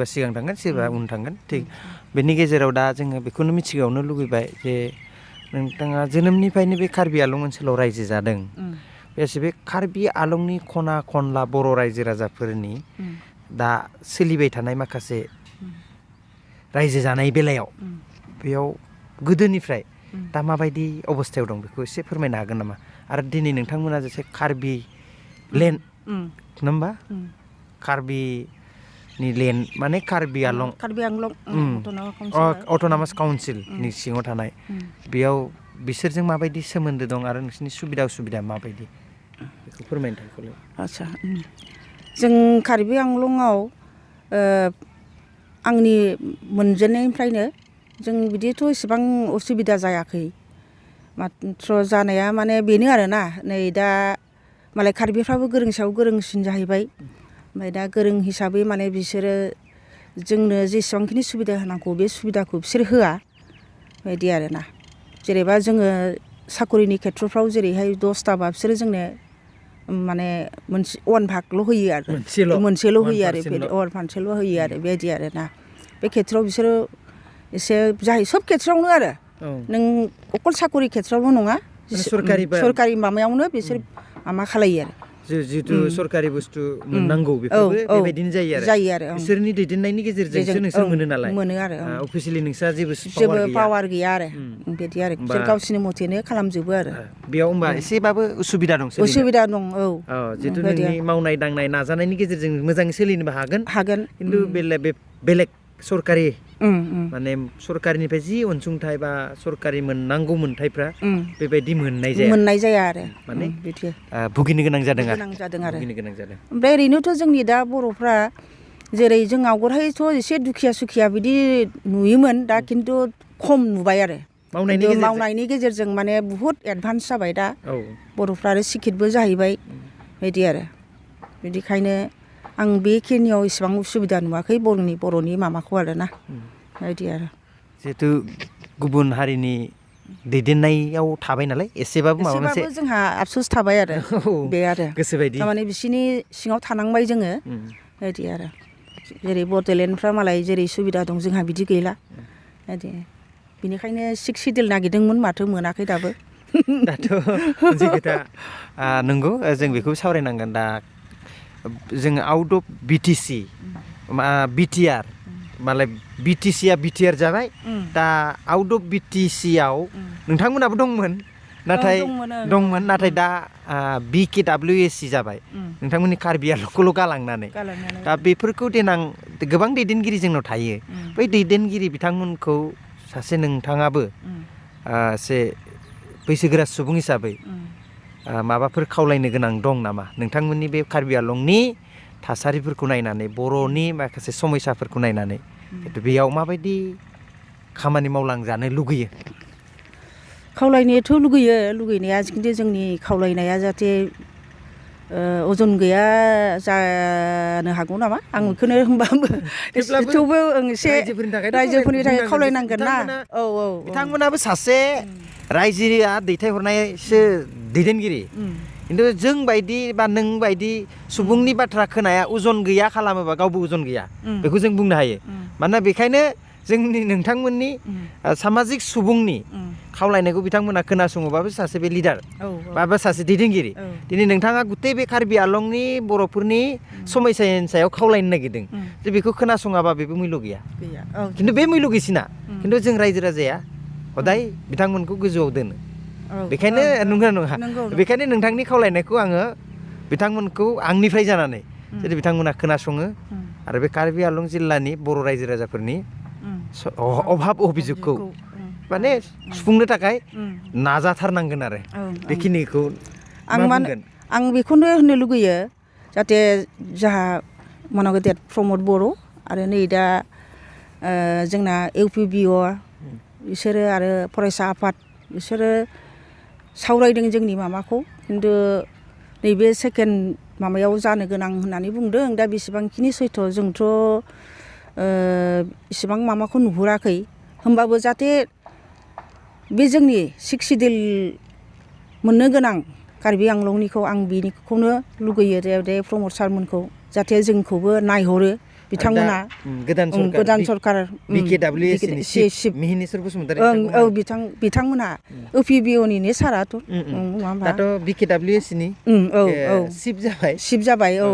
सिगां थांगोन सोरबा उन थांगोन। थिग बेनि गेजेराव दा जोङो बेखौनो मिथिबावनो लुबैबाय जे नोंथाङा जोनोमनिफ्रायनो बे कार्बि आलं ओनसोलाव रायजो जादों। बे कार्बि आलंनि खना खनला बर' रायजो राजाफोरनि दा सोलिबाय थानाय माखासे रायजो जानाय बेलायाव बेयाव गोदोनिफ्राय दा माबायदि अबस्थायाव दं बेखौ एसे फोरमायनो हागोन नामा? आरो दिनै नोंथांमोना जेसे कार्बि लेन्ड नङा होमबा? कार्बिनि लेन्ड माने कार्बि आलं अट'नमास काउन्सिलनि सिङाव थानाय बेयाव बिसोरजों माबायदि सोमोन्दो दं आरो नोंसोरनि सुबिदा उसुबिदा माबायदि बेखौ फोरमायनो थाखाय। आदसा जों कार्बि आंलंआव आंनि मोनजेननायनिफ्रायनो जों बिदिथ' इसेबां उसुबिदा जायाखै। माथ्र जानाया माने बेनो आरोना नै दा मालाय कार्बिफ्राबो गोरों सायाव गोरोंसिन जाहैबाय। ओमफ्राय दा गोरों हिसाबै माने बिसोरो जोंनो जेसेबांखिनि सुबिदा होनांगौ बे सुबिदाखौ बिसोर होआ बेबायदि आरोना। जेनेबा जोङो साकरिनि खेथ्रफ्राव जेरैहाय 10थाबा बिसोरो जोंनो माने मोनसे 1 भागल' होयो आरो मोनसेल' होयो आरो मोनसेल' होयो आरो बेबायदि आरोना। बे खेथ्रआव बिसोरो एसे जायो सब खेथ्रआवनो आरो नों अकल साकरि खेथ्रआवल' नङा सरकारि माबायावनो बिसोर माबा खालायो आरो जिथु सरकारि बुस्थु मोननांगौ बेफोरबो बेबायदिनो जायो आरो बिसोरनि दैदेननायनि गेजेरजोंसो नोंसोर मोनो नालाय। मोनो आरो अफिसियेलि नोंस्रा जेबो पावार गैया आरो बेबायदि आरो बिसोर गावसिनि मथेनो खालामजोबो आरो बेयाव होमबा एसेबाबो उसुबिदा दं। उसुबिदा दं। जितु नोंनि मावनाय दांनाय नाजानायनि गेजेरजों मोजाङै सोलिनोबो हागोन खिन्थु बेलेग सरकारि माने सरकारनिफ्राय जि अनसुंथाइ बा सरकारि मोननांगौ मोनथायफ्रा बेबायदि मोननाय जाया आरो माने भुगिनो गोनां जादों आरो। ओमफ्राय ओरैनोथ' जोंनि दा बर'फ्रा जेरै जों आवगोलहायथ' एसे दुखिया सुखिया बिदि नुयोमोन, दा खिन्थु खम नुबाय आरो मावनायनि गेजेरजों माने बुहुत एडभान्स जाबाय दा बर'फ्रा आरो सिकितबो जाहैबाय बिदि आरो। बिदिखायनो आं बेखिनियाव इसेबां उसुबिदा नुवाखै बर'नि माबाखौ आरोना बेबायदि आरो। जिहेथु गुबुन हारिनि दैदेननायाव थाबाय नालाय एसेबाबो जोंहा आफसुस थाबाय आरो बे आरो गोसोबायदि थारमाने बिसोरनि सिङाव थानांबाय जोङो बेबायदि आरो। जेरै बड'लेण्डफ्रा मालाय जेरै सुबिदा दं जोंहा बिदि गैला बेबायदि। बेनिखायनो 6 सिडिउल नागिरदोंमोन माथो मोनाखै दाबो। दाथ' मोनसे खोथा नंगौ जों बेखौ सावरायनांगोन। दा जोङो आउट अफ बिटिसि बिटिआर मालाय बिटिसिया बिटिआर जाबाय। दा आउट अफ बिटिसिआव नोंथांमोनाबो दंमोन नाथाय दा BKWSC जाबाय नोंथांमोननि कार्बि आलंखौल' गालांनानै। दा बेफोरखौ देनां गोबां दैदेनगिरि जोंनाव थायो। बै दैदेनगिरि बिथांमोनखौ सासे नोंथाङाबो एसे बैसोगोरा सुबुं हिसाबै माबाफोर खावलायनो गोनां दं नामा? नोंथांमोननि बे कार्बि आलंनि थासारिफोरखौ नायनानै बर'नि माखासे समयसाफोरखौ नायनानै बेयाव माबायदि खामानि मावलांजानो लुगैयो? खावलायनोथ' लुगैयो लुगैनाया खिन्थु जोंनि खावलायनाया जाहाथे अजन गैया जानो हागौ नामा आं बेखौनो होनबाबो थेवबो एसे रायजोफोरनि थाखाय खावलायनांगोन ना औ बिथांमोनाबो सासे रायजोआ दैथायहरनायसो दैदेनगिरि खिन्थु जों बायदि बा नों बायदि सुबुंनि बाथ्रा खोनाया अजन गैया खालामोबा गावबो अजन गैया बेखौ जों बुंनो हायो मानोना बेखायनो जोंनि नोंथांमोननि सामाजिक सुबुंनि खावलायनायखौ बिथांमोना खोनासङोबाबो सासे बे लिडार बा सासे दैदेनगिरि दिनै नोंथाङा गुतै बे कार्बि आंलंनि बर'फोरनि समयसानि सायाव खावलायनो नागिरदों जे बेखौ खोनासङाबा बेबो मुल्य गैया खिन्थु बे मुल्य गैसिना खिन्थु जों रायजो राजाया हदाय बिथांमोनखौ गोजौआव दोनो बेखायनो नंगौना नङा बेखायनो नोंथांनि खावलायनायखौ आङो बिथांमोनखौ आंनिफ्राय जानानै जुदि बिथांमोना खोनासङो आरो बे कार्बि आंलं जिल्लानि बर' रायजो राजाफोरनि अभाब अभिजुगखौ माने सुफुंनो थाखाय नाजाथारनांगोन आरो बेखिनिखौ आं बेखौनो होननो लुगैयो जाहाथे जोंहा मानाव गेदेर प्रमद बर' आरो नै दा जोंना UPBO बिसोरो आरो फरायसा आफाद बिसोरो सावरायदों जोंनि माबाखौ खिन्थु नैबे सेकेन्ड माबायाव जानो गोनां होननानै बुंदों दा बेसेबांखिनि सैथ' जोंथ' इसेबां माबाखौ नुहुराखै होमबाबो जाहाथे बे जोंनि 6 सिडिउल मोननो गोनां कार्बि आंलंनिखौ आं बेनिखौनो लुगैयो जे प्रमद सारमोनखौ जाहाथे जोंखौबो नायहरो बिथांमोना गोदान सरकार मिहिनेश्वर बसुमतारी बिथांमोना UPBOनिनो साराथ' दाथ' BKWSनि चिफ जाबाय औ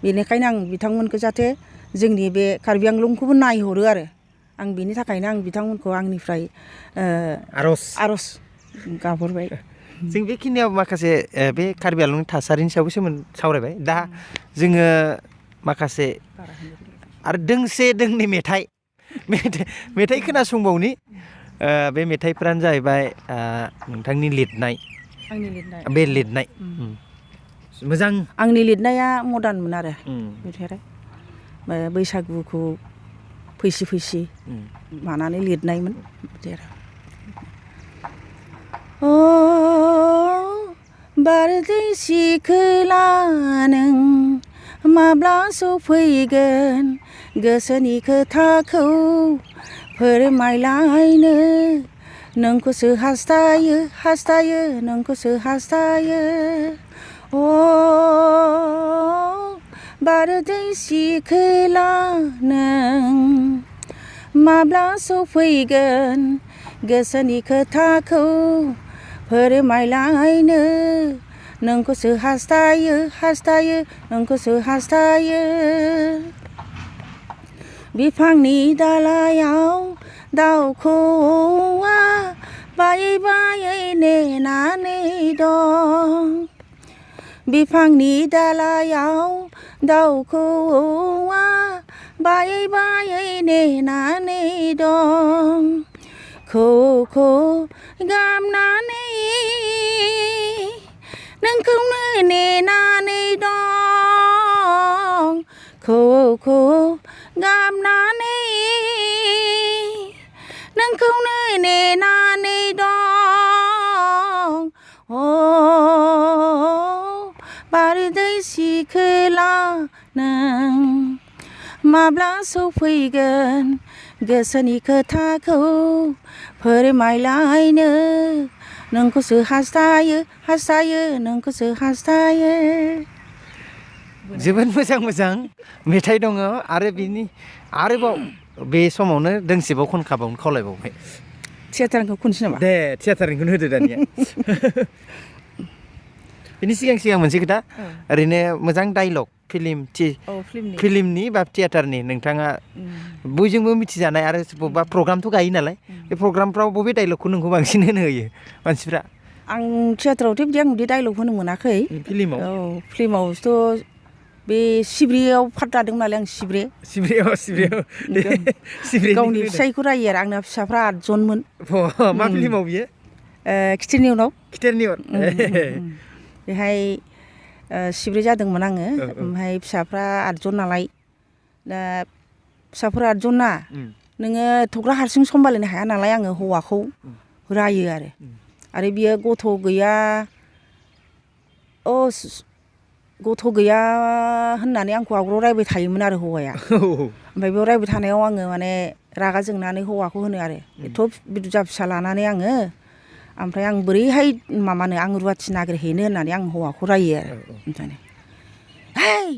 बेनिखायनो आं बिथांमोनखौ जाहाथे जोंनि बे कार्बि आंलंखौबो नायहरो आरो आं बेनि थाखायनो आं बिथांमोनखौ आंनिफ्राय आर'ज गाबहरबाय जों बेखिनियाव माखासे बे कार्बि आंलंनि थासारिनि सायावबो सावरायबाय दा जोङो माखासे आरो दोंनै मेथाइ खोनासंबावनि बे मेथाइफ्रानो जाहैबाय नोंथांनि लिरनाय बे लिरनाय मोजां आंनि लिरनाया मडार्नमोन आरो मेथाइया बैसागुखौ फैसि मानानै लिरनायमोन बिदि आरो बारदै सिखोला नों माब्ला सफैगोन गोसोनि खोथाखौ फोरमायलायनो नोंखौसो हास्थायो नोंखौसो हास्थायो बारदै सिखोला नों माब्ला सफैगोन गोसोनि खोथाखौ फोरमायलायनो नोंखौसो हास्थायो नोंखौसो हास्थायो बिफांनि दालायाव दाउखौआ बायै नेनानै दं बिफांनि दालायाव दाउखौआ बायै नेनानै दं खौ गाबनानै नोंखौनो नेनानै दं खौ गाबनानै नोंखौनो नेनानै दं बारदै सिखोला नों माब्ला सफैगोन गोसोनि खोथाखौ फोरमायलायनो नोंखौसो हास्थायो नोंखौसो हास्थायो जोबोद मोजां मेथाइ दङ आरो बिनि आरोबाव बे समावनो दोंसेबाव खनखाबावनो खावलायबावबाय थियाटारखौ खनसै नामा दे थियाटारनिखौनो होदो दानिया बिनि सिगां मोनसे खोथा ओरैनो मोजां डाइलग फिल्मनि बा थियाटारनि नोंथाङा बयजोंबो मिथिजानाय आरो बबेबा प्रग्रामथ' गायो नालाय बे प्रग्रामफ्राव बबे डाइलगखौ नोंखौ बांसिन होनो होयो मानसिफ्रा आं थियाटारावथ' बिदि डाइलग होनो मोनाखै फिल्मावथ' बे सिब्रेयाव पार्ट लादों नालाय आं सिब्रेयाव गावनि फिसायखौ रायो आरो आंना फिसाफ्रा 8 जनमोन मा फिल्माव बियो खिथेरनि उनाव खिथेरनि अर बेहाय 7 जादोंमोन आङो ओमफ्राय फिसाफ्रा 8 जन नालाय दा फिसाफोरा 8 जन ना नोङो एथ'ग्रा हारसिं सम्भालिनो हाया नालाय आङो हौवाखौ रायो आरो बियो गथ' गैया गथ' गैया होननानै आंखौ आवग्राव रायबाय थायोमोन आरो हौवाया ओमफ्राय बेयाव रायबाय थानायाव आङो माने रागा जोंनानै हौवाखौ होनो आरो एथ' बुरजा फिसा लानानै आङो ओमफ्राय आं बोरैहाय माबानो आं रुवाथि नागिरहैनो होननानै आं हौवाखौ रायो आरो ओमफ्राय हेइ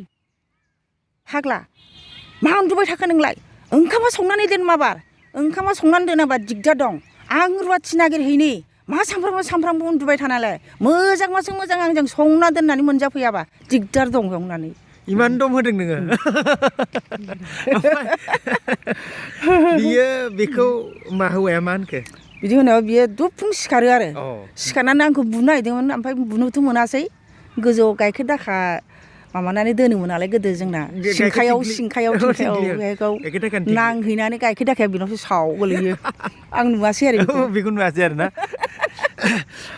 फाग्ला मा उन्दुबाय थाखो नोंलाय ओंखामा संनानै दोन माबार ओंखामा संनानै दोनाबा दिगदार दं आं रुवाथि नागिरहैनि मा सामफ्रामबो उन्दुबाय थानालाय मोजांबासो मोजां आंजों संना दोननानै मोनजाफैयाबा दिगदार दं बेयाव होननानै इमान दम होदों नोङो बियो बेखौ मा हौवाया मा होनखो बिदि होनायाव बियो दुफुं सिखारो आरो सिखारनानै आंखौ बुनो नागिरदोंमोन ओमफ्राय बुनोथ' मोनासै गोजौआव गाइखेर दाखा माबानानै दोनोमोन नालाय गोदो जोंना सिंखायाव नांहैनानै गाइखेर दाखाया बेनावसो साव गोलैयो आं नुवासै आरो बेखौ नुवासै आरो ना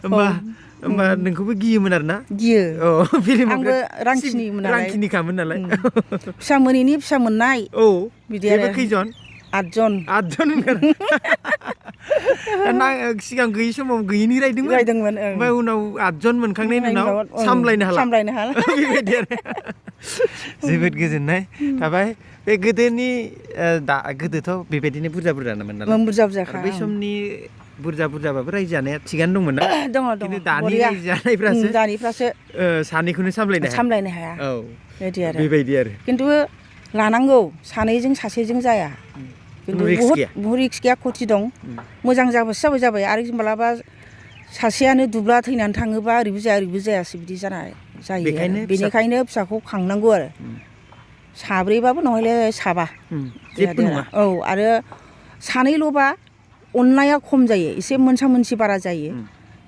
होमबा नोंखौबो गियोमोन आरो ना गियो आंबो रांखिनिखामोन नालाय फिसा मोनैनि फिसा मोननाय बिदि आरो खैजन 8 जन सिगां गैयि समाव गैयिनि रायदोंमोन ओमफ्राय उनाव 8 जन मोनखांनायनि उनाव सामलायनो हाला बेबायदि आरो जोबोद गोजोननाय थाबाय बे गोदोथ' बेबायदिनो बुरजामोन नालाय बुरजाखा बै समनि बुरजाबाबो रायजो जानाया थिगानो दंमोन ना दङ खिन्थु दानि रायजो जानायफ्रासो सानैखौनो सामलायनो हाया बेबायदि आरो खिन्थु लानांगौ सानैजों सासेजों जाया खिन्थु बहुद रिक्स गैया खथि दं मोजां जाबासो जाबाय आरो मालाबा सासेयानो दुब्ला थैनानै थाङोबा ओरैबो जायासै बिदि जायो बेनिखायनो फिसाखौ खांनांगौ आरो 7बाबो नहले 7 जेबो नङा आरो 2ल'बा अननाया खम जायो एसे मोनसा मोनसि बारा जायो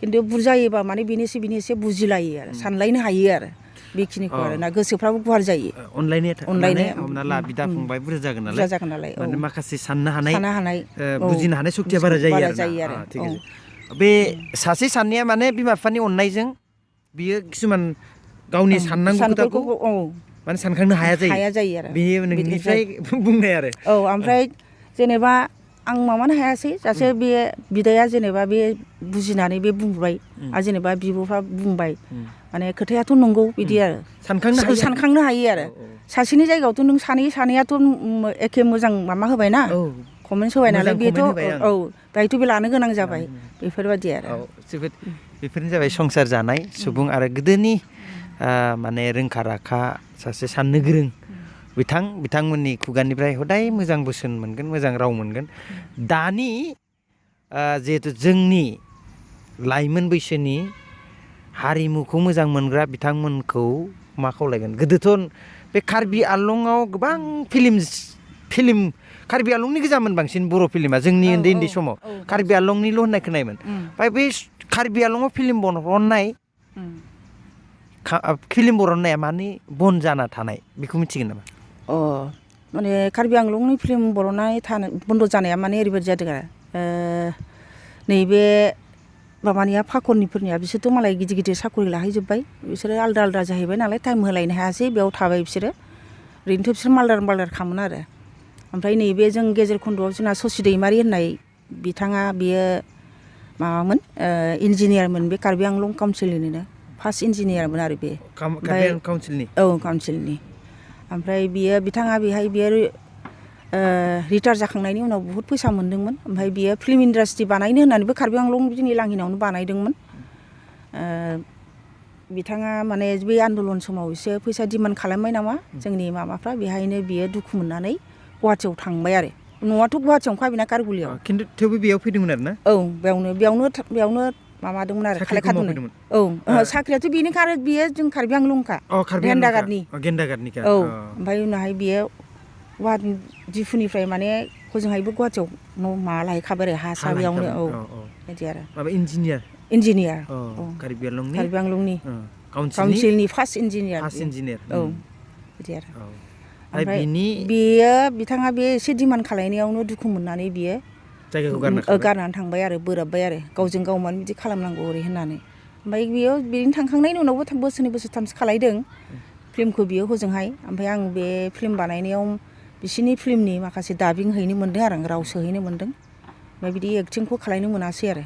खिन्थु बुरजायोबा माने बेनि एसे बुजिलायो आरो सानलायनो हायो आरो बेखिनिखौ आरो ना गोसोफ्राबो गुवार जायो अनलायनाय हमना ला बिदा फंबाय बुरजा जागोन नालाय माने माखासे साननो हानाय बुजिनो हानाय सक्तिया बारा जायो आरो बे सासे सानैया माने बिमा बिफानि अननायजों बियो किसुमान गावनि साननांगौ खोथाखौ माने सानखांनो हाया जायो आरो बेयो नोंनिफ्राय बुंनाय आरो ओमफ्राय जेनेबा आं माबानो हायासै जासे बे बिदाया जेनेबा बे बुजिनानै बे बुंबाय आरो जेनेबा बिब'फ्रा बुंबाय माने खोथायाथ' नंगौ बिदि आरो सानखांनो हायो आरो सासेनि जायगायावथ' नों सानैयाथ' एखे मोजां माबा होबायना कमेन्टस होबाय नालाय बेथ' बेहायथ' बे लानो गोनां जाबाय बेफोरबायदि आरो जोबोद बेफोरनो जाबाय संसार जानाय सुबुं आरो गोदोनि माने रोंखा राखा सासे साननो गोरों बिथांमोननि खुगानिफ्राय हदाय मोजां बोसोन मोनगोन मोजां राव मोनगोन दानि जिहेथु जोंनि लाइमोन बैसोनि हारिमुखौ मोजां मोनग्रा बिथांमोनखौ मा खावलायगोन गोदोथ' बे कार्बि आंलंआव गोबां फिल्म कार्बि आंलंनि गोजामोन बांसिन बर' फिल्मा जोंनि उन्दै समाव कार्बि आंलंनिल' होननाय खोनायोमोन ओमफ्राय बे कार्बि आंलंआव फिल्म बरननाया माने बन जाना थानाय बेखौ मिथिगोन नामा माने कार्बि आंलंनि फिल्म बरननाय बन्द' जानाया माने ओरैबायदि जादों आरो नैबे माबानिया फाखननिफोरनिया बिसोरथ' मालाय गिदिर साख'रि लाहैजोब्बाय बिसोरो आलदा जाहैबाय नालाय टाइम होलायनो हायासै बेयाव थाबाय बिसोरो ओरैनोथ' बिसोर मालदार खामोन आरो ओमफ्राय नैबे जों गेजेर खन्द'आव जोंना ससि दैमारि होननाय बिथाङा बियो माबामोन इन्जिनियारमोन बे कार्बि आंलं काउन्सिलनिनो फार्स्ट इन्जिनियारमोन आरो बे काउन्सिलनि ओमफ्राय बिथाङा बियो रिटायार जाखांनायनि उनाव बहुद फैसा मोन्दोंमोन ओमफ्राय बियो फिल्म इन्डास्ट्रि बानायनो होननानैबो कार्बि आंलं जोंनि लांहिनावनो बानायदोंमोन बिथाङा माने बे आन्दलन समाव एसे फैसा डिमान्ड खालामबाय नामा जोंनि माबाफ्रा बेहायनो बियो दुखु मोननानै गुवाहाटियाव थांबाय आरो न'आथ' गुवाहाटियावनो बेना कारगुलियाव खिन्थु थेवबो बेयाव फैदोंमोन आरो ना बेयावनो माबादोंमोन आरो खालामदोंमोन साख्रियाथ' बेनिखा आरो बियो जों कार्बि आंलंखा गेन्दागारनि ओमफ्राय उनावहाय बियो दिफुनिफ्राय माने हजोंहायबो गुवाहाटियाव माबा लाहैखाबाय आरो हा बेयावनो बिदि आरो माबा इन्जिनियार कार्बि आंलंनि काउन्सिलनि फार्स्ट इन्जिनियार बिदि आरो ओमफ्राय बेयो बिथाङा बे एसे डिमान्ड खालायनायावनो दुखु मोननानै बियो जायगाखौ गारनानै थांबाय आरो बोराबबाय आरो गावजों गाव मानो बिदि खालामनांगौ ओरै होननानै ओमफ्राय बेयो बिदिनो थांखांनायनि उनावबो बोसोरनै बोसोरथामसो खालायदों फिल्मखौ बियो हजोंहाय ओमफ्राय आं बे फिल्म बानायनायाव बिसोरनि फिल्मनि माखासे दाबिं हैनो मोन्दों आरो आं राव सोहैनो मोन्दों ओमफ्राय बिदि एक्टिंखौ खालायनो मोनासै आरो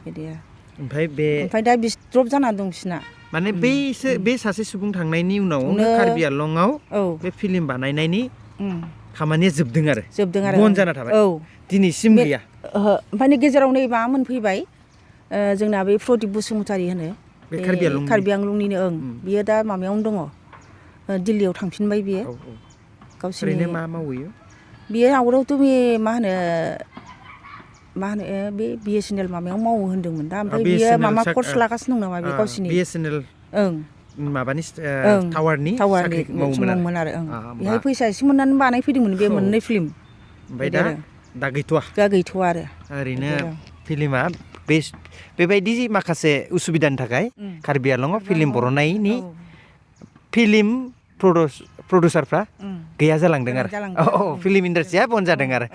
बिदि ओमफ्राय दा द्रप जानानै दं बिसोरना माने बे सासे सुबुं थांनायनि उनावनो कार्बि आंलंआव बे फिल्म बानायनायनि खामानिया जोबदों आरो बन्द जाना थाबाय दिनैसिम गैया ओमफ्राय गेजेराव नै माबा मोनफैबाय जोंना बे प्रदिप बसुमतारी होनो कार्बि आंलंनिनो बियो दा माबायावनो दङ दिल्लीयाव थांफिनबाय बियो गावसोरनि ओरैनो मा मावहैयो बियो आवगायावथ' बे मा होनो बे BSNL माबायाव मावो होन्दोंमोन दा ओमफ्राय बियो माबा कर्स लागासिनो दं नामा बे गावसोरनि BSNL माबानि टावारनि साख्रि मावोमोन आरो बेहाय फैसा एसे मोननानै बानायफैदोंमोन बे मोननै फिल्म ओमफ्राय दा गैथ'वा आरो ओरैनो फिल्मा बेबायदि माखासे उसुबिदानि थाखाय कार्बि आंलंआव फिल्म बर'नायनि फिल्म प्रडिउसारफ्रा गैया जालांदों आरो फिल्म इन्डास्ट्रिया बन्द जादों आरो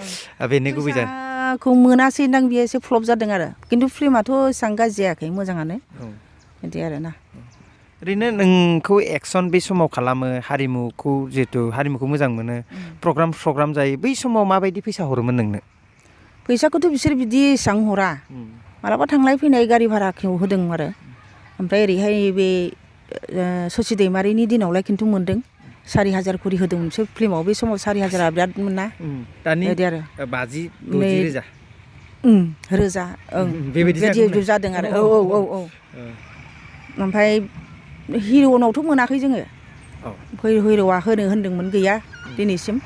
बेनो गुबै फैसाखौ मोनासै दां बियो एसे फ्लप जादों आरो खिन्थु फिल्माथ' एसेबां गाज्रि जायाखै मोजाङानो बिदि आरोना ओरैनो नोंखौ एक्सन बे समाव खालामो हारिमुखौ मोजां मोनो प्रग्राम जायो बै समाव माबायदि फैसा हरोमोन नोंनो फैसाखौथ' बिसोर बिदि एसेबां हरा मालाबा थांलाय फैनाय गारि भाराखौ होदों आरो ओमफ्राय ओरैहाय बे ससि दैमारिनि दिनावलाय खिन्थु मोन्दों 4,000 खरि होदोंमोन बिसोर फिल्माव बे समाव 4,000 बिराद मोना दानि बिदि आरो 50-60 रोजा बेबायदि जादों आरो औ ओमफ्राय हिर'नावथ' मोनाखै जोङो हिर'आ होनो होन्दोंमोन गैया दिनैसिम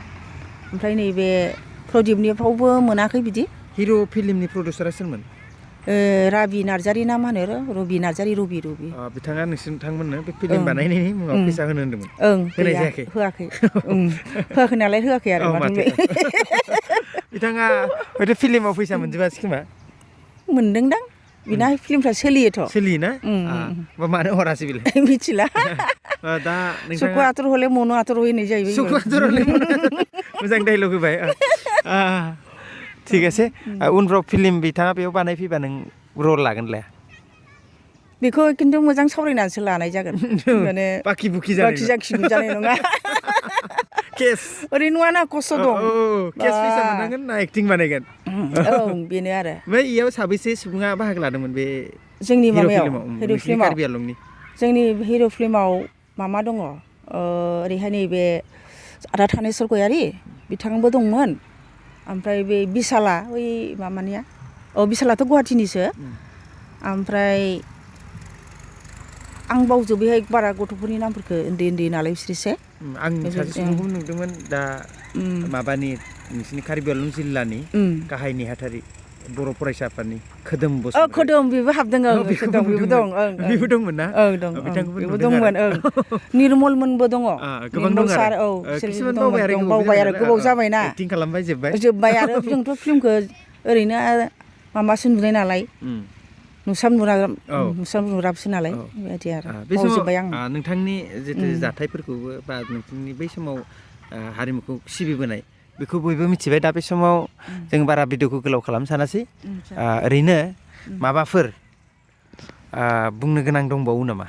ओमफ्राय नैबे प्रदिपनिफ्रावबो मोनाखै बिदि हिर' फिल्मनि प्रडिउसारा सोरमोन राबि नार्जारि ना मा होनो रबि नार्जारि रबि बिथाङा नोंथांमोननो बे फिल्म बानायनायनि मुङाव फैसा होनो होन्दोंमोन होनाय जायाखै होआखै नालाय होआखै आरो बिथाङा हयथ' फिल्माव फैसा मोनजोबासै खोमा मोनदोंदां बिना फिल्मफ्रा सोलियोना मानो हरासै बेलाय मिथिला दा सुखु आथुर हले मनो आथुर होनाय जाहैबाय सुखु आथुर हले मोजां डायलग होबाय ठीक আছে उनफ्राव फिल्म बिथाङा बेयाव बानायफैबा नों रल लागोन लाया बेखौ खिन्थु मोजां सावरायनानैसो लानाय जागोन माने बाखि जाखिबो जानाय नङा केस ओरैनो नङाना खस्थ' दं केस फैसा मोननांगोन ना एक्टिं बानायगोन बेनो आरो ओमफ्राय इयाव साबैसे सुबुङा बाहागो लादोंमोन बे जोंनि माबायाव हिर' फिल्माव जोंनि हिर' फिल्माव मामा दङ ओरैहाय नैबे आदा थानेस्वर गयारि बिथांबो दंमोन ओमफ्राय बे बिसाला बै मामानिया बिसालाथ' गुवाहाटिनिसो ओमफ्राय आं बावजोबैहाय बारा गथ'फोरनि नामफोरखौ उन्दै नालाय बिसोरसो आं सासे सुबुंखौ नुदोंमोन दा माबानि नोंसिनि कार्बि आंलं जिल्लानि गाहाय नेहाथारि बर' फरायसा आफादनि खोदोम बेबो हाबदों बेबो दं बेबो दंमोन ना दं बेबो दंमोन निर्मलमोनबो दङ गोबां दं आरो बावबाय आरो गोबाव जाबायना एक्टिं खालामबाय जोब्बाय आरो जोंथ' फिल्मखौ ओरैनो माबासो नुनाय नालाय नुसाब नुराबसो नालाय बेबायदि आरो बावजोब्बाय आं नोंथांनि जितु जाथायफोरखौबो बा नोंथांनि बै समाव हारिमुखौ सिबिबोनाय बेखौ बयबो मिथिबाय दा बे समाव जों बारा भिडिअखौ गोलाव खालामनो सानासै ओरैनो माबाफोर बुंनो गोनां दंबावो नामा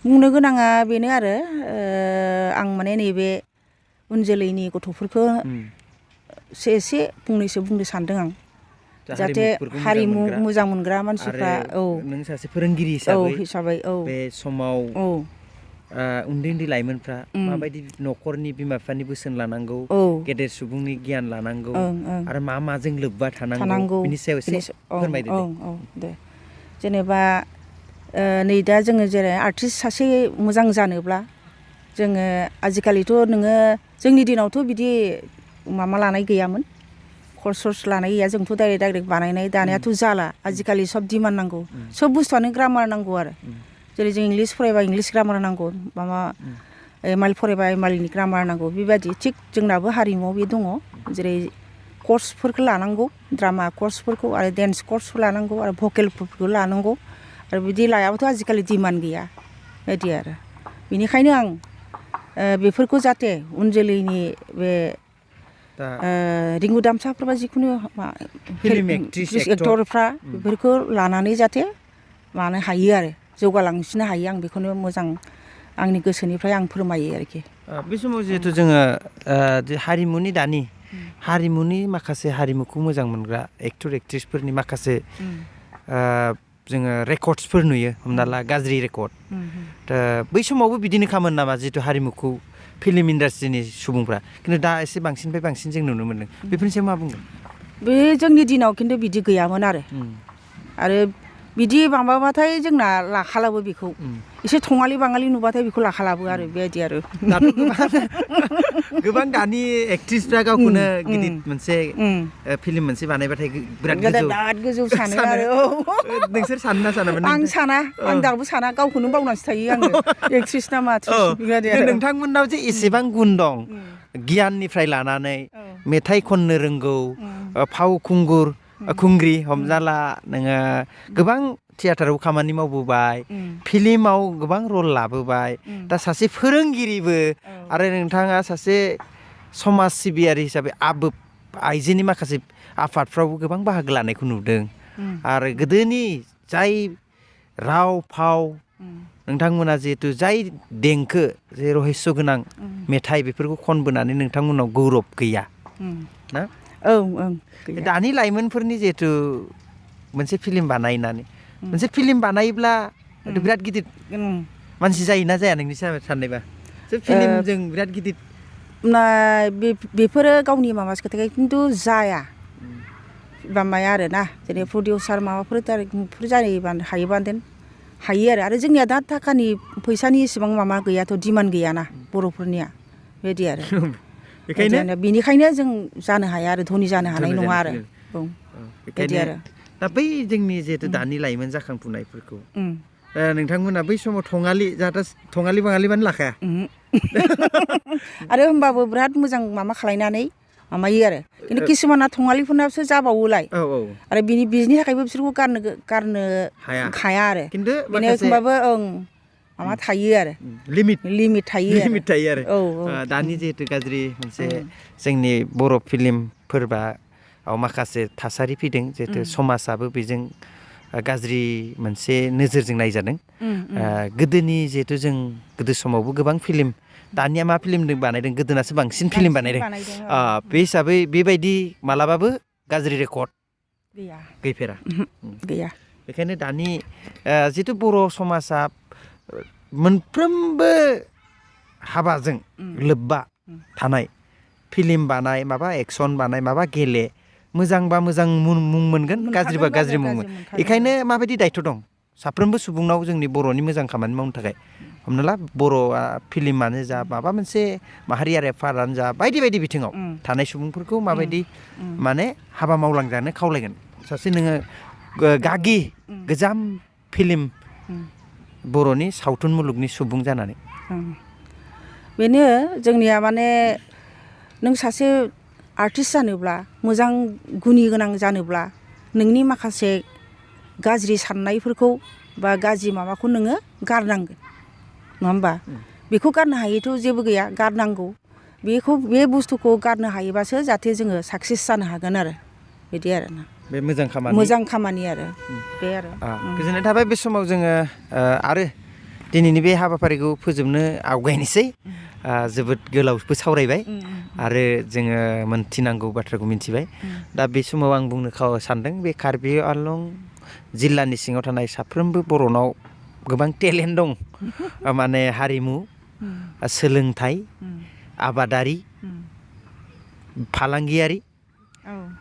बुंनो गोनाङा बेनो आरो आं माने नैबे उन जोलैनि गथ'फोरखौ एसे फंनैसो बुंनो सानदों आं जाहाथे हारिमु मोजां मोनग्रा मानसिफ्रा नों सासे फोरोंगिरि हिसाबै बे समाव उन्दै लाइमोनफ्रा माबायदि न'खरनि बिमा बिफानि बोसोन लानांगौ गेदेर सुबुंनि गियान लानांगौ आरो माजों लोब्बा थानांगौ बिनि सायाव एसे फोरमायदो दे जेनेबा नै दा जोङो जेरै आर्टिस्ट सासे मोजां जानोब्ला जोङो आजिखालिथ' नोङो जोंनि दिनावथ' बिदि माबा लानाय गैयामोन कर्स लानाय गैया जोंथ' डाइरेक्ट बानायनाय दानियाथ' जाला आजिखालि सब डिमान्ड नांगौ सब बुस्थुआनो ग्रामार नांगौ आरो जेरै जों इंलिस फरायबा इंलिस ग्रामार नांगौ माबा एमाइल फरायबा एमाइलनि ग्रामार नांगौ बेबायदि थिग जोंनाबो हारिमुआव बे दङ जेरै कर्सफोरखौ लानांगौ ड्रामा कर्सफोरखौ आरो डेन्स कर्सफोर लानांगौ आरो भकेलफोरखौ लानांगौ आरो बिदि लायाबाथ' आजिखालि डिमान्ड गैया बेबायदि आरो बेनिखायनो आं बेफोरखौ जाहाथे उन जोलैनि बे रिंगु दामसाफोर बा जिखुनु फिल्म एक्टरफ्रा बेफोरखौ लानानै जाहाथे मानो हायो आरो जौगालांसिनो हायो आं बेखौनो मोजां आंनि गोसोनिफ्राय आं फोरमायो आरोखि। बे समाव जिहेथु जोङो हारिमुनि दानि हारिमुनि माखासे हारिमुखौ मोजां मोनग्रा एक्टर एक्ट्रिसफोरनि माखासे जोङो रेकर्डसफोर नुयो हमना ला गाज्रि रेकर्ड दा बै समावबो बिदिनो खामोन नामा जिहेथु हारिमुखौ फिल्म इन्डास्ट्रिनि सुबुंफ्रा खिन्थु दा एसे बांसिननिफ्राय बांसिन जों नुनो मोन्दों बेफोरनि सायाव मा बुंगोन? बे जोंनि दिनाव खिन्थु बिदि गैयामोन आरो बिदि माबाबाथाय जोंना लाखालाबो बेखौ एसे थङालि बाङालि नुबाथाय बेखौ लाखालाबो आरो बेबायदि आरो दाथ' गोबां दानि एक्ट्रिसफ्रा गावखौनो गिदिर मोनसे फिल्म मोनसे बानायबाथाय बिराद गोजौ सानो आरो नोंसोर सानो ना सानामोन? आं साना आं दाबो साना गावखौनो बावनानैसो थायो आङो एक्ट्रिस ना मा बेबायदि आरो नोंथांमोननाव जे एसेबां गुन दं गियाननिफ्राय लानानै मेथाइ खननो रोंगौ खुंग्रि हमना ला नोङो गोबां थियेटाराव खामानि मावबोबाय फिल्माव गोबां रल लाबोबाय दा सासे फोरोंगिरिबो आरो नोंथाङा सासे समाज सिबियारि हिसाबै आइजोनि माखासे आफादफ्रावबो गोबां बाहागो लानायखौ नुदों आरो गोदोनि जाय राव फाव नोंथांमोना जिहेतु जाय देंखो जे रहस्य गोनां मेथाइ बेफोरखौ खनबोनानै नोंथांमोनाव गौरब गैया ना? दानि लाइमोनफोरनि जिहेतु मोनसे फिल्म बानायनानै मोनसे फिल्म बानायोब्ला बिराद गिदिर मानसि जायोना जाया नोंनि साननायबा फिल्मजों बिराद गिदिर बेफोरो गावनि माबासो खोथा खिन्थु जाया माबाया आरो ना जेरै प्रडिउसार माबाफोर जायोबा हायो आरो जोंनिया दा थाखानि फैसानि इसेबां माबा गैयाथ' डिमान्ड गैयाना बर'फोरनिया बेबायदि आरो बेनिखायनो जों जानो हाया आरो धनि जानो हानाय नङा आरो बेबायदि आरो दा बै जोंनि जिहेतु दानि लाइमोन जाखांफुनायफोरखौ नोंथांमोना बै समाव थङालि बाङालिबानो लाखाया आरो होमबाबो बिराद मोजां माबा खालायनानै माबायो आरो खिन्थु किसुमाना थङालिफोरनासो जाबावोलाय आरो बिनि थाखायबो बिसोरखौ गारनो हाया आरो खिन्थु एखमबाबो माबा थायो आरो लिमिट थायो आरो दानि जिहेतु गाज्रि मोनसे जोंनि बर' फिल्मफोरबा माखासे थासारि फैदों जिहेतु समाजाबो बेजों गाज्रि मोनसे नोजोरजों नायजादों गोदोनि जिहेतु जों गोदो समावबो गोबां फिल्म दानिया मा फिल्म बानायदों गोदोनासो बांसिन फिल्म बानायदों बे हिसाबै बेबायदि मालाबाबो गाज्रि रेकर्ड गैफेरा गैया बेखायनो दानि जिहेतु बर' समाजा मोनफ्रोमबो हाबाजों लोब्बा थानाय फिल्म बानाय माबा एक्सन बानाय माबा गेले मोजांबा मोजां मुं मोनगोन गाज्रिबा गाज्रि मुं मोनगोन बेखायनो माबायदि दायथ' दं साफ्रोमबो सुबुंनाव जोंनि बर'नि मोजां खामानि मावनो थाखाय हमना ला बर'आ फिल्मानो जा माबा मोनसे माहारियारि आफादानो जा बायदि बायदि बिथिङाव थानाय सुबुंफोरखौ माबायदि माने हाबा मावलांजानो खावलायगोन सासे नोङो गागि गोजाम फिल्म बर'नि सावथुन मुलुगनि सुबुं जानानै बेनो जोंनिया माने नों सासे आर्टिस्ट जानोब्ला मोजां गुनि गोनां जानोब्ला नोंनि माखासे गाज्रि साननायफोरखौ बा गाज्रि माबाखौ नोङो गारनांगोन नङा होमबा बेखौ गारनो हायैथ' जेबो गैया गारनांगौ बे बुस्थुखौ गारनो हायोबासो जाहाथे जोङो साक्सेस जानो हागोन आरो बिदि आरो ना बे मोजां खामानि आरो बे आरो गोजोननाय थाबाय बे समाव जोङो आरो दिनैनि बे हाबाफारिखौ फोजोबनो आवगायनोसै जोबोद गोलावबो सावरायबाय आरो जोङो मोनथिनांगौ बाथ्राखौ मिथिबाय दा बे समाव आं बुंनो सानदों बे कार्बि आंलं जिल्लानि सिङाव थानाय साफ्रोमबो बर'नाव गोबां टेलेन्ट दं माने हारिमु सोलोंथाइ आबादारि फालांगियारि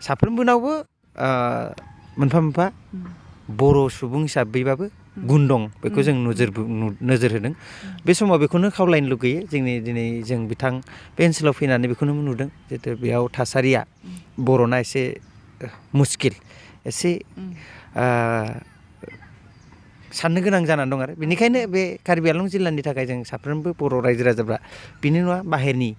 साफ्रोमबोनावबो मोनफा मोनफा बर' सुबुं हिसाबैबाबो गुन दं बेखौ जों नोजोर होदों बे समाव बेखौनो खावलायनो लुगैयो दिनै जों बे ओनसोलाव फैनानै बेखौनो नुदों जिहेतु बेयाव थासारिया बर'ना एसे मुस्किल एसे साननो गोनां जानानै दं आरो बेनिखायनो बे कार्बि आंलं जिल्लानि थाखाय जों साफ्रोमबो बर' रायजो राजाफ्रा बिनि नङा बाहेरनि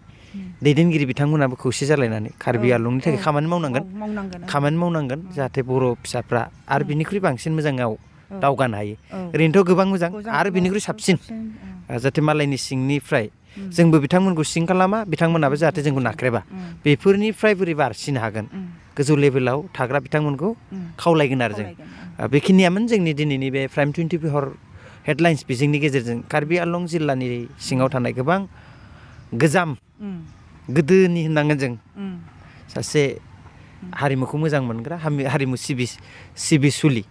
दैदेनगिरि बिथांमोनाबो खौसे जालायनानै कार्बि आंलंनि थाखाय खामानि मावनांगोन जाहाथे बर' फिसाफ्रा आरो बिनिख्रुइ बांसिन मोजाङाव दावगानो हायो ओरैनोथ' गोबां मोजां आरो बिनिख्रुइ साबसिन जाहाथे मालायनि सिंनिफ्राय जोंबो बिथांमोनखौ सिं खालामा बिथांमोनाबो जाहाथे जोंखौ नाख्रेबा बेफोरनिफ्राय बोरै बारसिनो हागोन गोजौ लेभेलाव थाग्रा बिथांमोनखौ खावलायगोन आरो जों बेखिनियामोन जोंनि दिनैनि बे प्राइम 24 हेडलाइन्स बिजोंनि गेजेरजों कार्बि आंलं जिल्लानि सिङाव थानाय गोबां गोजाम गोदोनि होननांगोन जों सासे हारिमुखौ मोजां मोनग्रा हारिमु सिबिसुलि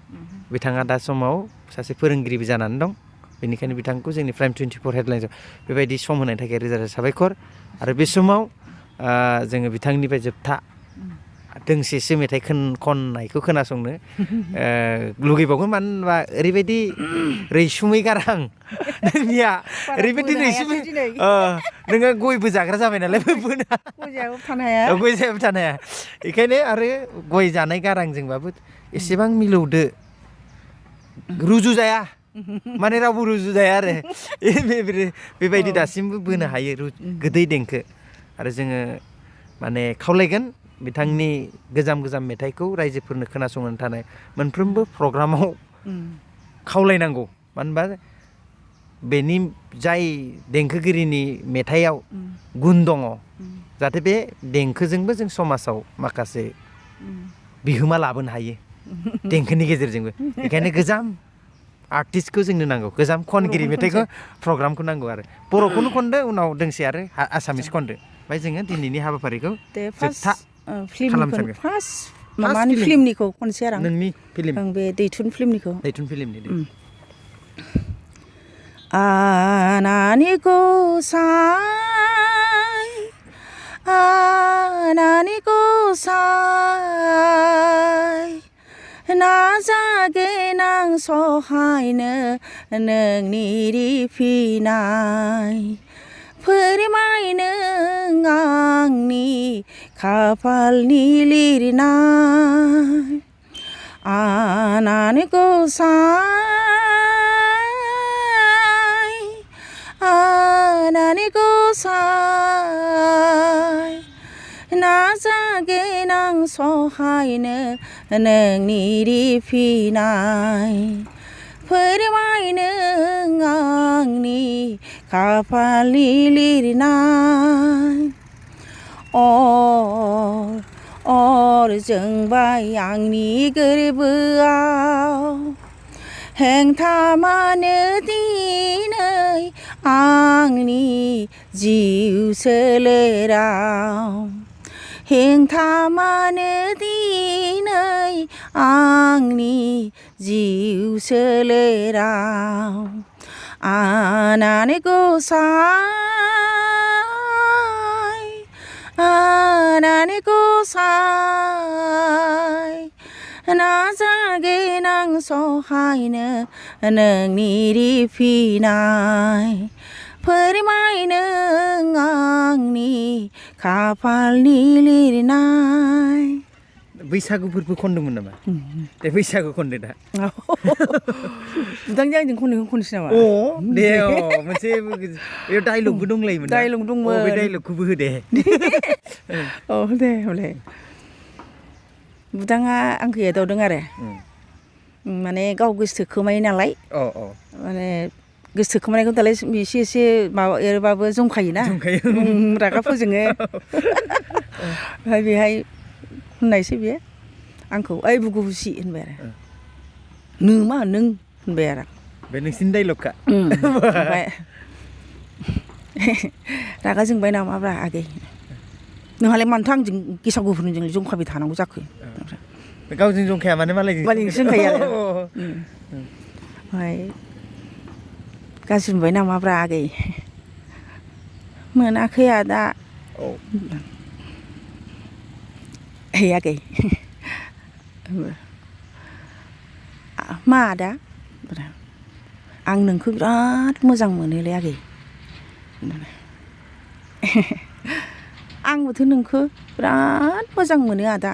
बिथाङा दा समाव सासे फोरोंगिरिबो जानानै दं बेनिखायनो बिथांखौ जोंनि प्राइम 24 हेडलाइन्सआव बेबायदि सम होनायनि थाखाय रोजा रोजा साबायखर आरो बे समाव जोङो बिथांनिफ्राय जोबथा दोंसेसो मेथाइ खननायखौ खोनासंनो लुगैबावगोन मानो होनबा ओरैबायदि रैसुमै गारां नोंनिया ओरैबायदि रैसुमै नोङो गयबो जाग्रा जाबाय नालाय गय जायाबो थानो हाया गय जायाबो थानो हाया बेखायनो आरो गय जानाय गारांजोंबाबो एसेबां मिलौदो रुजुजाया माने रावबो रुजुजाया आरो बेबायदि दासिमबो बोनो हायो गोदै देंखो आरो जोङो माने खावलायगोन बिथांनि गोजाम मेथाइखौ रायजोफोरनो खोनासंनो थानाय मोनफ्रोमबो प्रग्रामाव खावलायनांगौ मानो होनबा बेनि जाय देंखोगिरिनि मेथाइआव गुन दङ जाहाथे बे देंखोजोंबो जों समाजाव माखासे बिहोमा लाबोनो हायो देंखोनि गेजेरजोंबो बेखायनो गोजाम आर्टिस्टखौ जोंनो नांगौ गोजाम खनगिरि मेथाइखौ प्रग्रामखौ नांगौ आरो बर'खौनो खनदो उनाव दोंसे आरो आसामिस खनदो ओमफ्राय जोङो दिनैनि हाबाफारिखौ जोबथा खालामथारगोन माबानि फिल्मनिखौ खनसै आरो नोंनि फिल्म बे दैथुन फिल्मनिखौ फिल्मनि आनानि गसाय नाजागोन आं सहायनो नोंनि रिफिनाय फोरमायनो आंनि खाफालनि लिरनाय आनान गसाय नाजागोन आं सहायनो नोंनि रिफिनाय फोरमायनो आंनि खाफालनि लिरनाय अर जोंबाय आंनि गोरबोआव हेंथा मानो दिनै आंनि जिउ सोलेराव हेंथा मानो दिनै आंनि जिउ सोलेराव आनान गसाय नाजागोन आं सहायनो नोंनि रिफिनाय फोरमायनो आंनि खाफालनि लिरनाय बैसागुफोरबो खनदोंमोन नामा दे बैसागु खनदो दा बुदांजों आंजों खननोसै नामा दे मोनसे बेयाव डायलगबो दंलायोमोन डायलग दंमोन बे डायलगखौबो हो दे दे हले बुदाङा आंखौ एदावदों आरो माने गाव गोसोथोखोमायो नालाय माने गोसोथोखोमानायखौ दालाय एसे माबा एरबाबो जंखायोना रागा फोजोङो ओमफ्राय बेहाय होननायसै बियो आंखौ ओइ बुगु बुसि होनबाय आरो मा नों होनबाय आरो बे नोंसिनि डायलगखा ओमफ्राय रागा जोंबाय नामाब्रा आगै नोंहालाय मानोथो आंजों गेसाव गोफोनजों जंखाबाय थानांगौ जाखो गावजों जंखाया माने मालायजों जंखायो आरो ओमफ्राय गाज्रि मोनबाय नामाब्रा आगै मोनाखै आदा हे आगै मा आदा आं नोंखौ बिराद मोजां मोनोलै आगै आंबोथ' नोंखौ बिराद मोजां मोनो आदा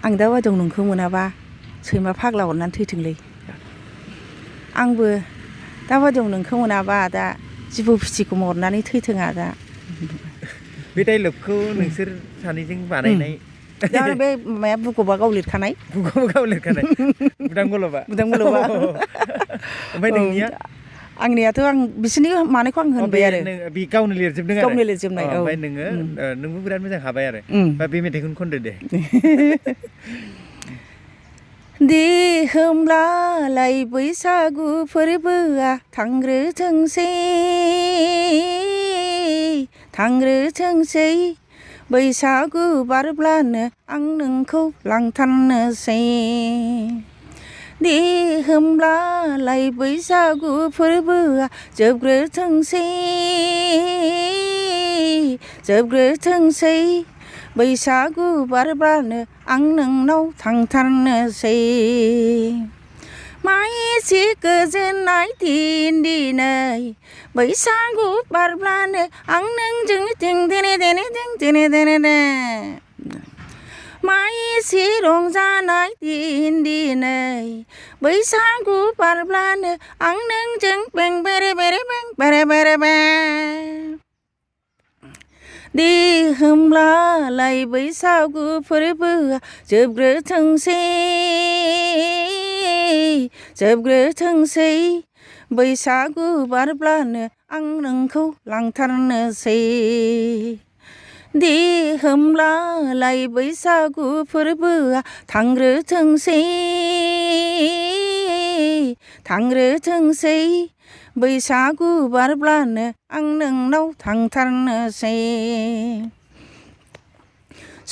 आं दा बायदियाव नोंखौ मोनाबा सैमा फाग्ला हरनानै थैथोंलै आंबो दा बायदियाव नोंखौ मोनाबा आदा जिबौ फिथिखौ हरनानै थैथों आदा बे डायलगखौ नोंसोर सानैजों बानायनाय दा बे माया बुगबा गाव लिरखानाय बुदां गलबा ओमफ्राय नोंनिया आंनियाथ' आं बिसोरनि मानायखौ आं होनबाय आरो बे गावनो लिरजोबदों गावनो लिरजोबनाय ओमफ्राय नोंबो बिराद मोजां हाबाय आरो बे मेथाइखौनो खनदो दे दे होमब्लालाय बैसागु फोरबोआ थांग्रोथोंसै बैसागु बारब्लानो आं नोंखौ लांथारनोसै दे होमब्लालाय बैसागु फोरबोआ जोबग्रोथोंसै बैसागु बारब्लानो आं नोंनाव थांथारनोसै मा एसे गोजोननाय दिन दिनै बैसागु बारब्लानो आं नोंजों देने मा एसे रंजानाय दिन दिनै बैसागु बारब्लानो आं नोंजों बें बेरे दे होमब्लालाय बैसागु फोरबोआ जोबग्रोथोंसै बैसागु बारब्लानो आं नोंखौ लांथारनोसै दे होमब्लालाय बैसागु फोरबोआ थांग्रोथोंसै बैसागु बारब्लानो आं नोंनाव थांथारनोसै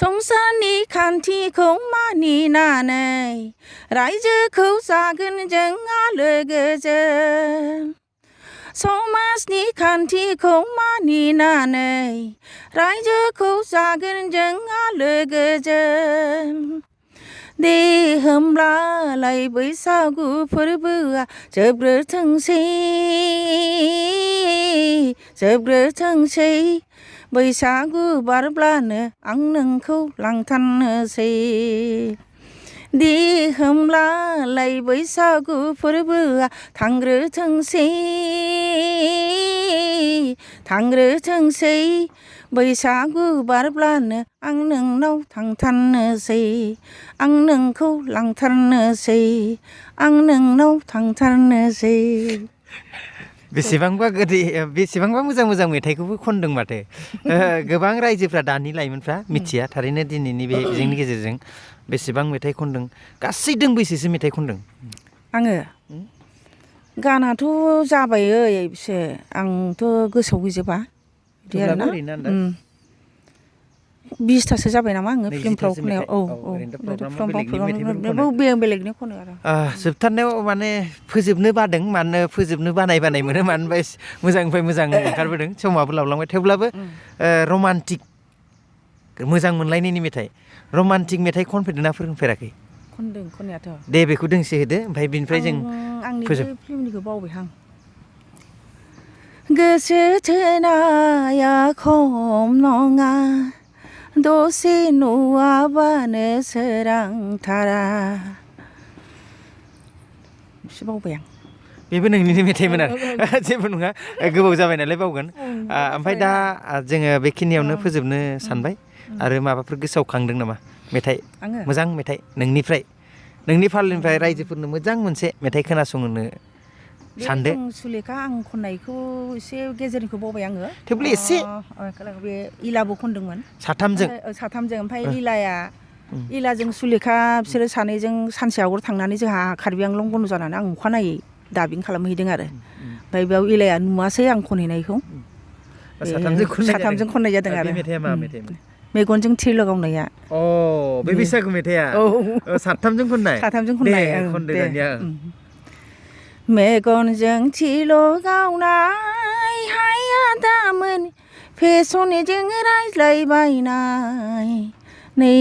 संसारनि खान्थिखौ मानिनानै रायजोखौ जागोन जों आलो गोजोन समाजनि खान्थिखौ मानिनानै रायजोखौ जागोन जों आलो गोजोन दे होमब्लालाय बैसागु फोरबोआ जोबग्रोथोंसै बैसागु बारब्लानो आं नोंखौ लांथारनोसै दे होमब्लालाय बैसागु फोरबोआ थांग्रोथोंसै बैसागु बारब्लानो आं नोंनाव थांथारनोसै आं नोंखौ लांथारनोसै आं नोंनाव थांथारनोसै बेसेबांबा मोजां मेथाइखौबो खनदों माथो गोबां रायजोफ्रा दानि लाइमोनफ्रा मिथिया थारैनो दिनैनि बे बिजोंनि गेजेरजों बेसेबां मेथाइ खनदों गासै दोंबैसेसो मेथाइ खनदों आङो गानाथ' जाबाय एसे आंथ' गोसोआव गैजोबा बिदि आरोना 20थासो जाबाय नामा आङो फिल्मफ्राव खननायाव बेलेगनि खनो आरो जोबथारनायाव माने फोजोबनो बादों मानो फोजोबनो बानाय मोनो मानो होनबा मोजांनिफ्राय मोजां ओंखारबोदों समाबो लावलांबाय थेवब्लाबो रमान्टिक मोजां मोनलायनायनि मेथाइ रमान्टिक मेथाइ खनफेरदोंना फोरोंफेराखै खनदों खननायाथ' दे बेखौ दोंसे होदो ओमफ्राय बिनिफ्राय जों आंनि बे फिल्मनिखौ बावबाय आं गोसो थोनाया खम नङा दसे नुवाबानो सोरांथारा एसे बावबाय आं बेबो नोंनिनो मेथाइमोन आरो जेबो नङा गोबाव जाबाय नालाय बावगोन ओमफ्राय दा जोङो बेखिनियावनो फोजोबनो सानबाय आरो माबाफोर गोसोआव खांदों नामा मेथाइ मोजां मेथाइ नोंनि फारनिफ्राय रायजोफोरनो मोजां मोनसे मेथाइ खोनासंनो सानदो सुलेखा आं खननायखौ एसे गेजेरनिखौ बावबाय आङो थेवबो एसे बे इलाबो खनदोंमोन साथामजों ओमफ्राय इलाजों सुलेखा बिसोरो सानैजों सानसे आवगोल थांनानै जोंहा कार्बि आंलं बन्द जानानै आं अखानायै दाबिं खालामहैदों आरो ओमफ्राय बेयाव इलाया नुवासै आं खनहैनायखौ साथामजों खननाय जादों आरो मेगनजों थिर लगावनाया बे बैसागु मेथाइया साथामजों खननाय मेगनजों थिल' गावनाय हाया दामोन फेसनजों रायज्लायबायनाय नै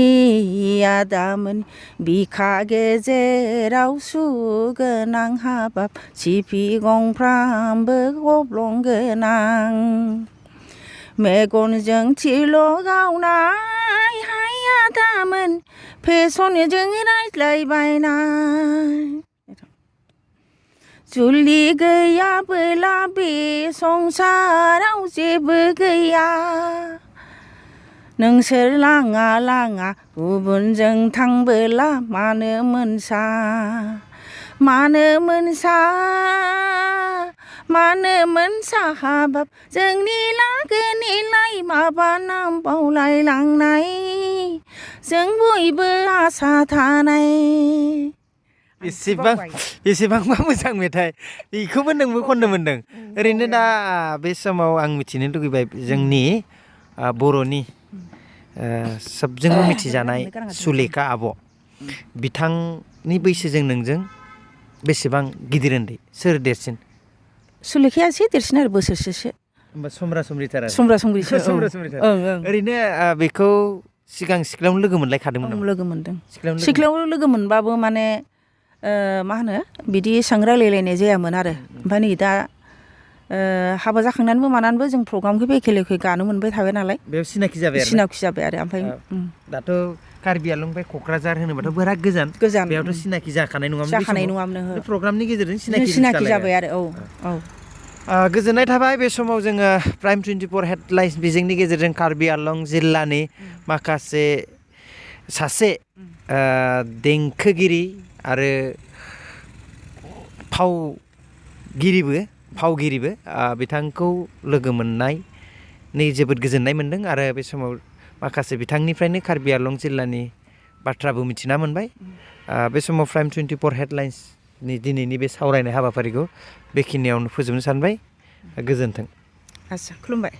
आदामोन बिखा गेजेराव सुगोनां हाबाब सिफि गंफ्रामबो गब्लं गोनां मेगनजों थिल' गावनाय हाया दामोन फेसनजों रायज्लायबायनाय जुलि गैयाबोला बे संसाराव जेबो गैया नोंसोर लाङा गुबुनजों थांबोला मानो मोनसा हाबाब जोंनि लागोनिलाय माबा नाम बावलायलांनाय जों बयबो आसा थानाय बेसेबांबा मोजां मेथाइ बेखौबो नोंबो खननो मोन्दों ओरैनो दा बे समाव आं मिथिनो लुगैबाय जोंनि बर'नि सबजोंबो मिथिजानाय सुलेखा आब' बिथांनि बैसोजों नोंजों बेसेबां गिदिर उन्दै सोर देरसिन सुलेखाया एसे देरसिन आरो बोसोरसेसो होमबा समब्रा समब्रिथार आरो समब्रा समब्रिसो समब्रा समब्रिथार ओं ओरैनो बेखौ सिगां सिख्लायावनो लोगो मोनलायखादोंमोन नामा लोगो मोनदों सिख्लायावनो सिख्लायाव लोगो मोनबाबो माने मा होनो बिदि एसां रायलायलायनाय जायामोन आरो ओमफ्राय नै दा हाबा जाखांनानैबो मानानैबो जों प्रग्रामखौ एखे लेखे गानो मोनबाय थाबाय नालाय बेयाव सिनाखि जाबाय आरो सिनाखि जाबाय आरो ओमफ्राय दाथ' कार्बि आलं बे क'क्राझार होनोबाथ' बिराद गोजान बेयावथ' सिनाखि जाखानाय नङामोन प्रग्रामनि गेजेरजों सिनाखि जाबाय आरो औ गोजोननाय थाबाय बे समाव जोङो प्राइम 24 हेडलाइन्स बिजोंनि गेजेरजों कार्बि आलं जिल्लानि माखासे सासे देंखोगिरि आरो फावगिरिबो बिथांखौ लोगो मोननानै जोबोद गोजोननाय मोन्दों आरो बे समाव माखासे बिथांनिफ्रायनो कार्बि आलं जिल्लानि बाथ्राबो मिथिना मोनबाय बे समाव प्राइम 24 हेडलाइन्सनि दिनैनि बे सावरायनाय हाबाफारिखौ बेखिनियावनो फोजोबनो सानबाय गोजोन्थों आच्चा खुलुमबाय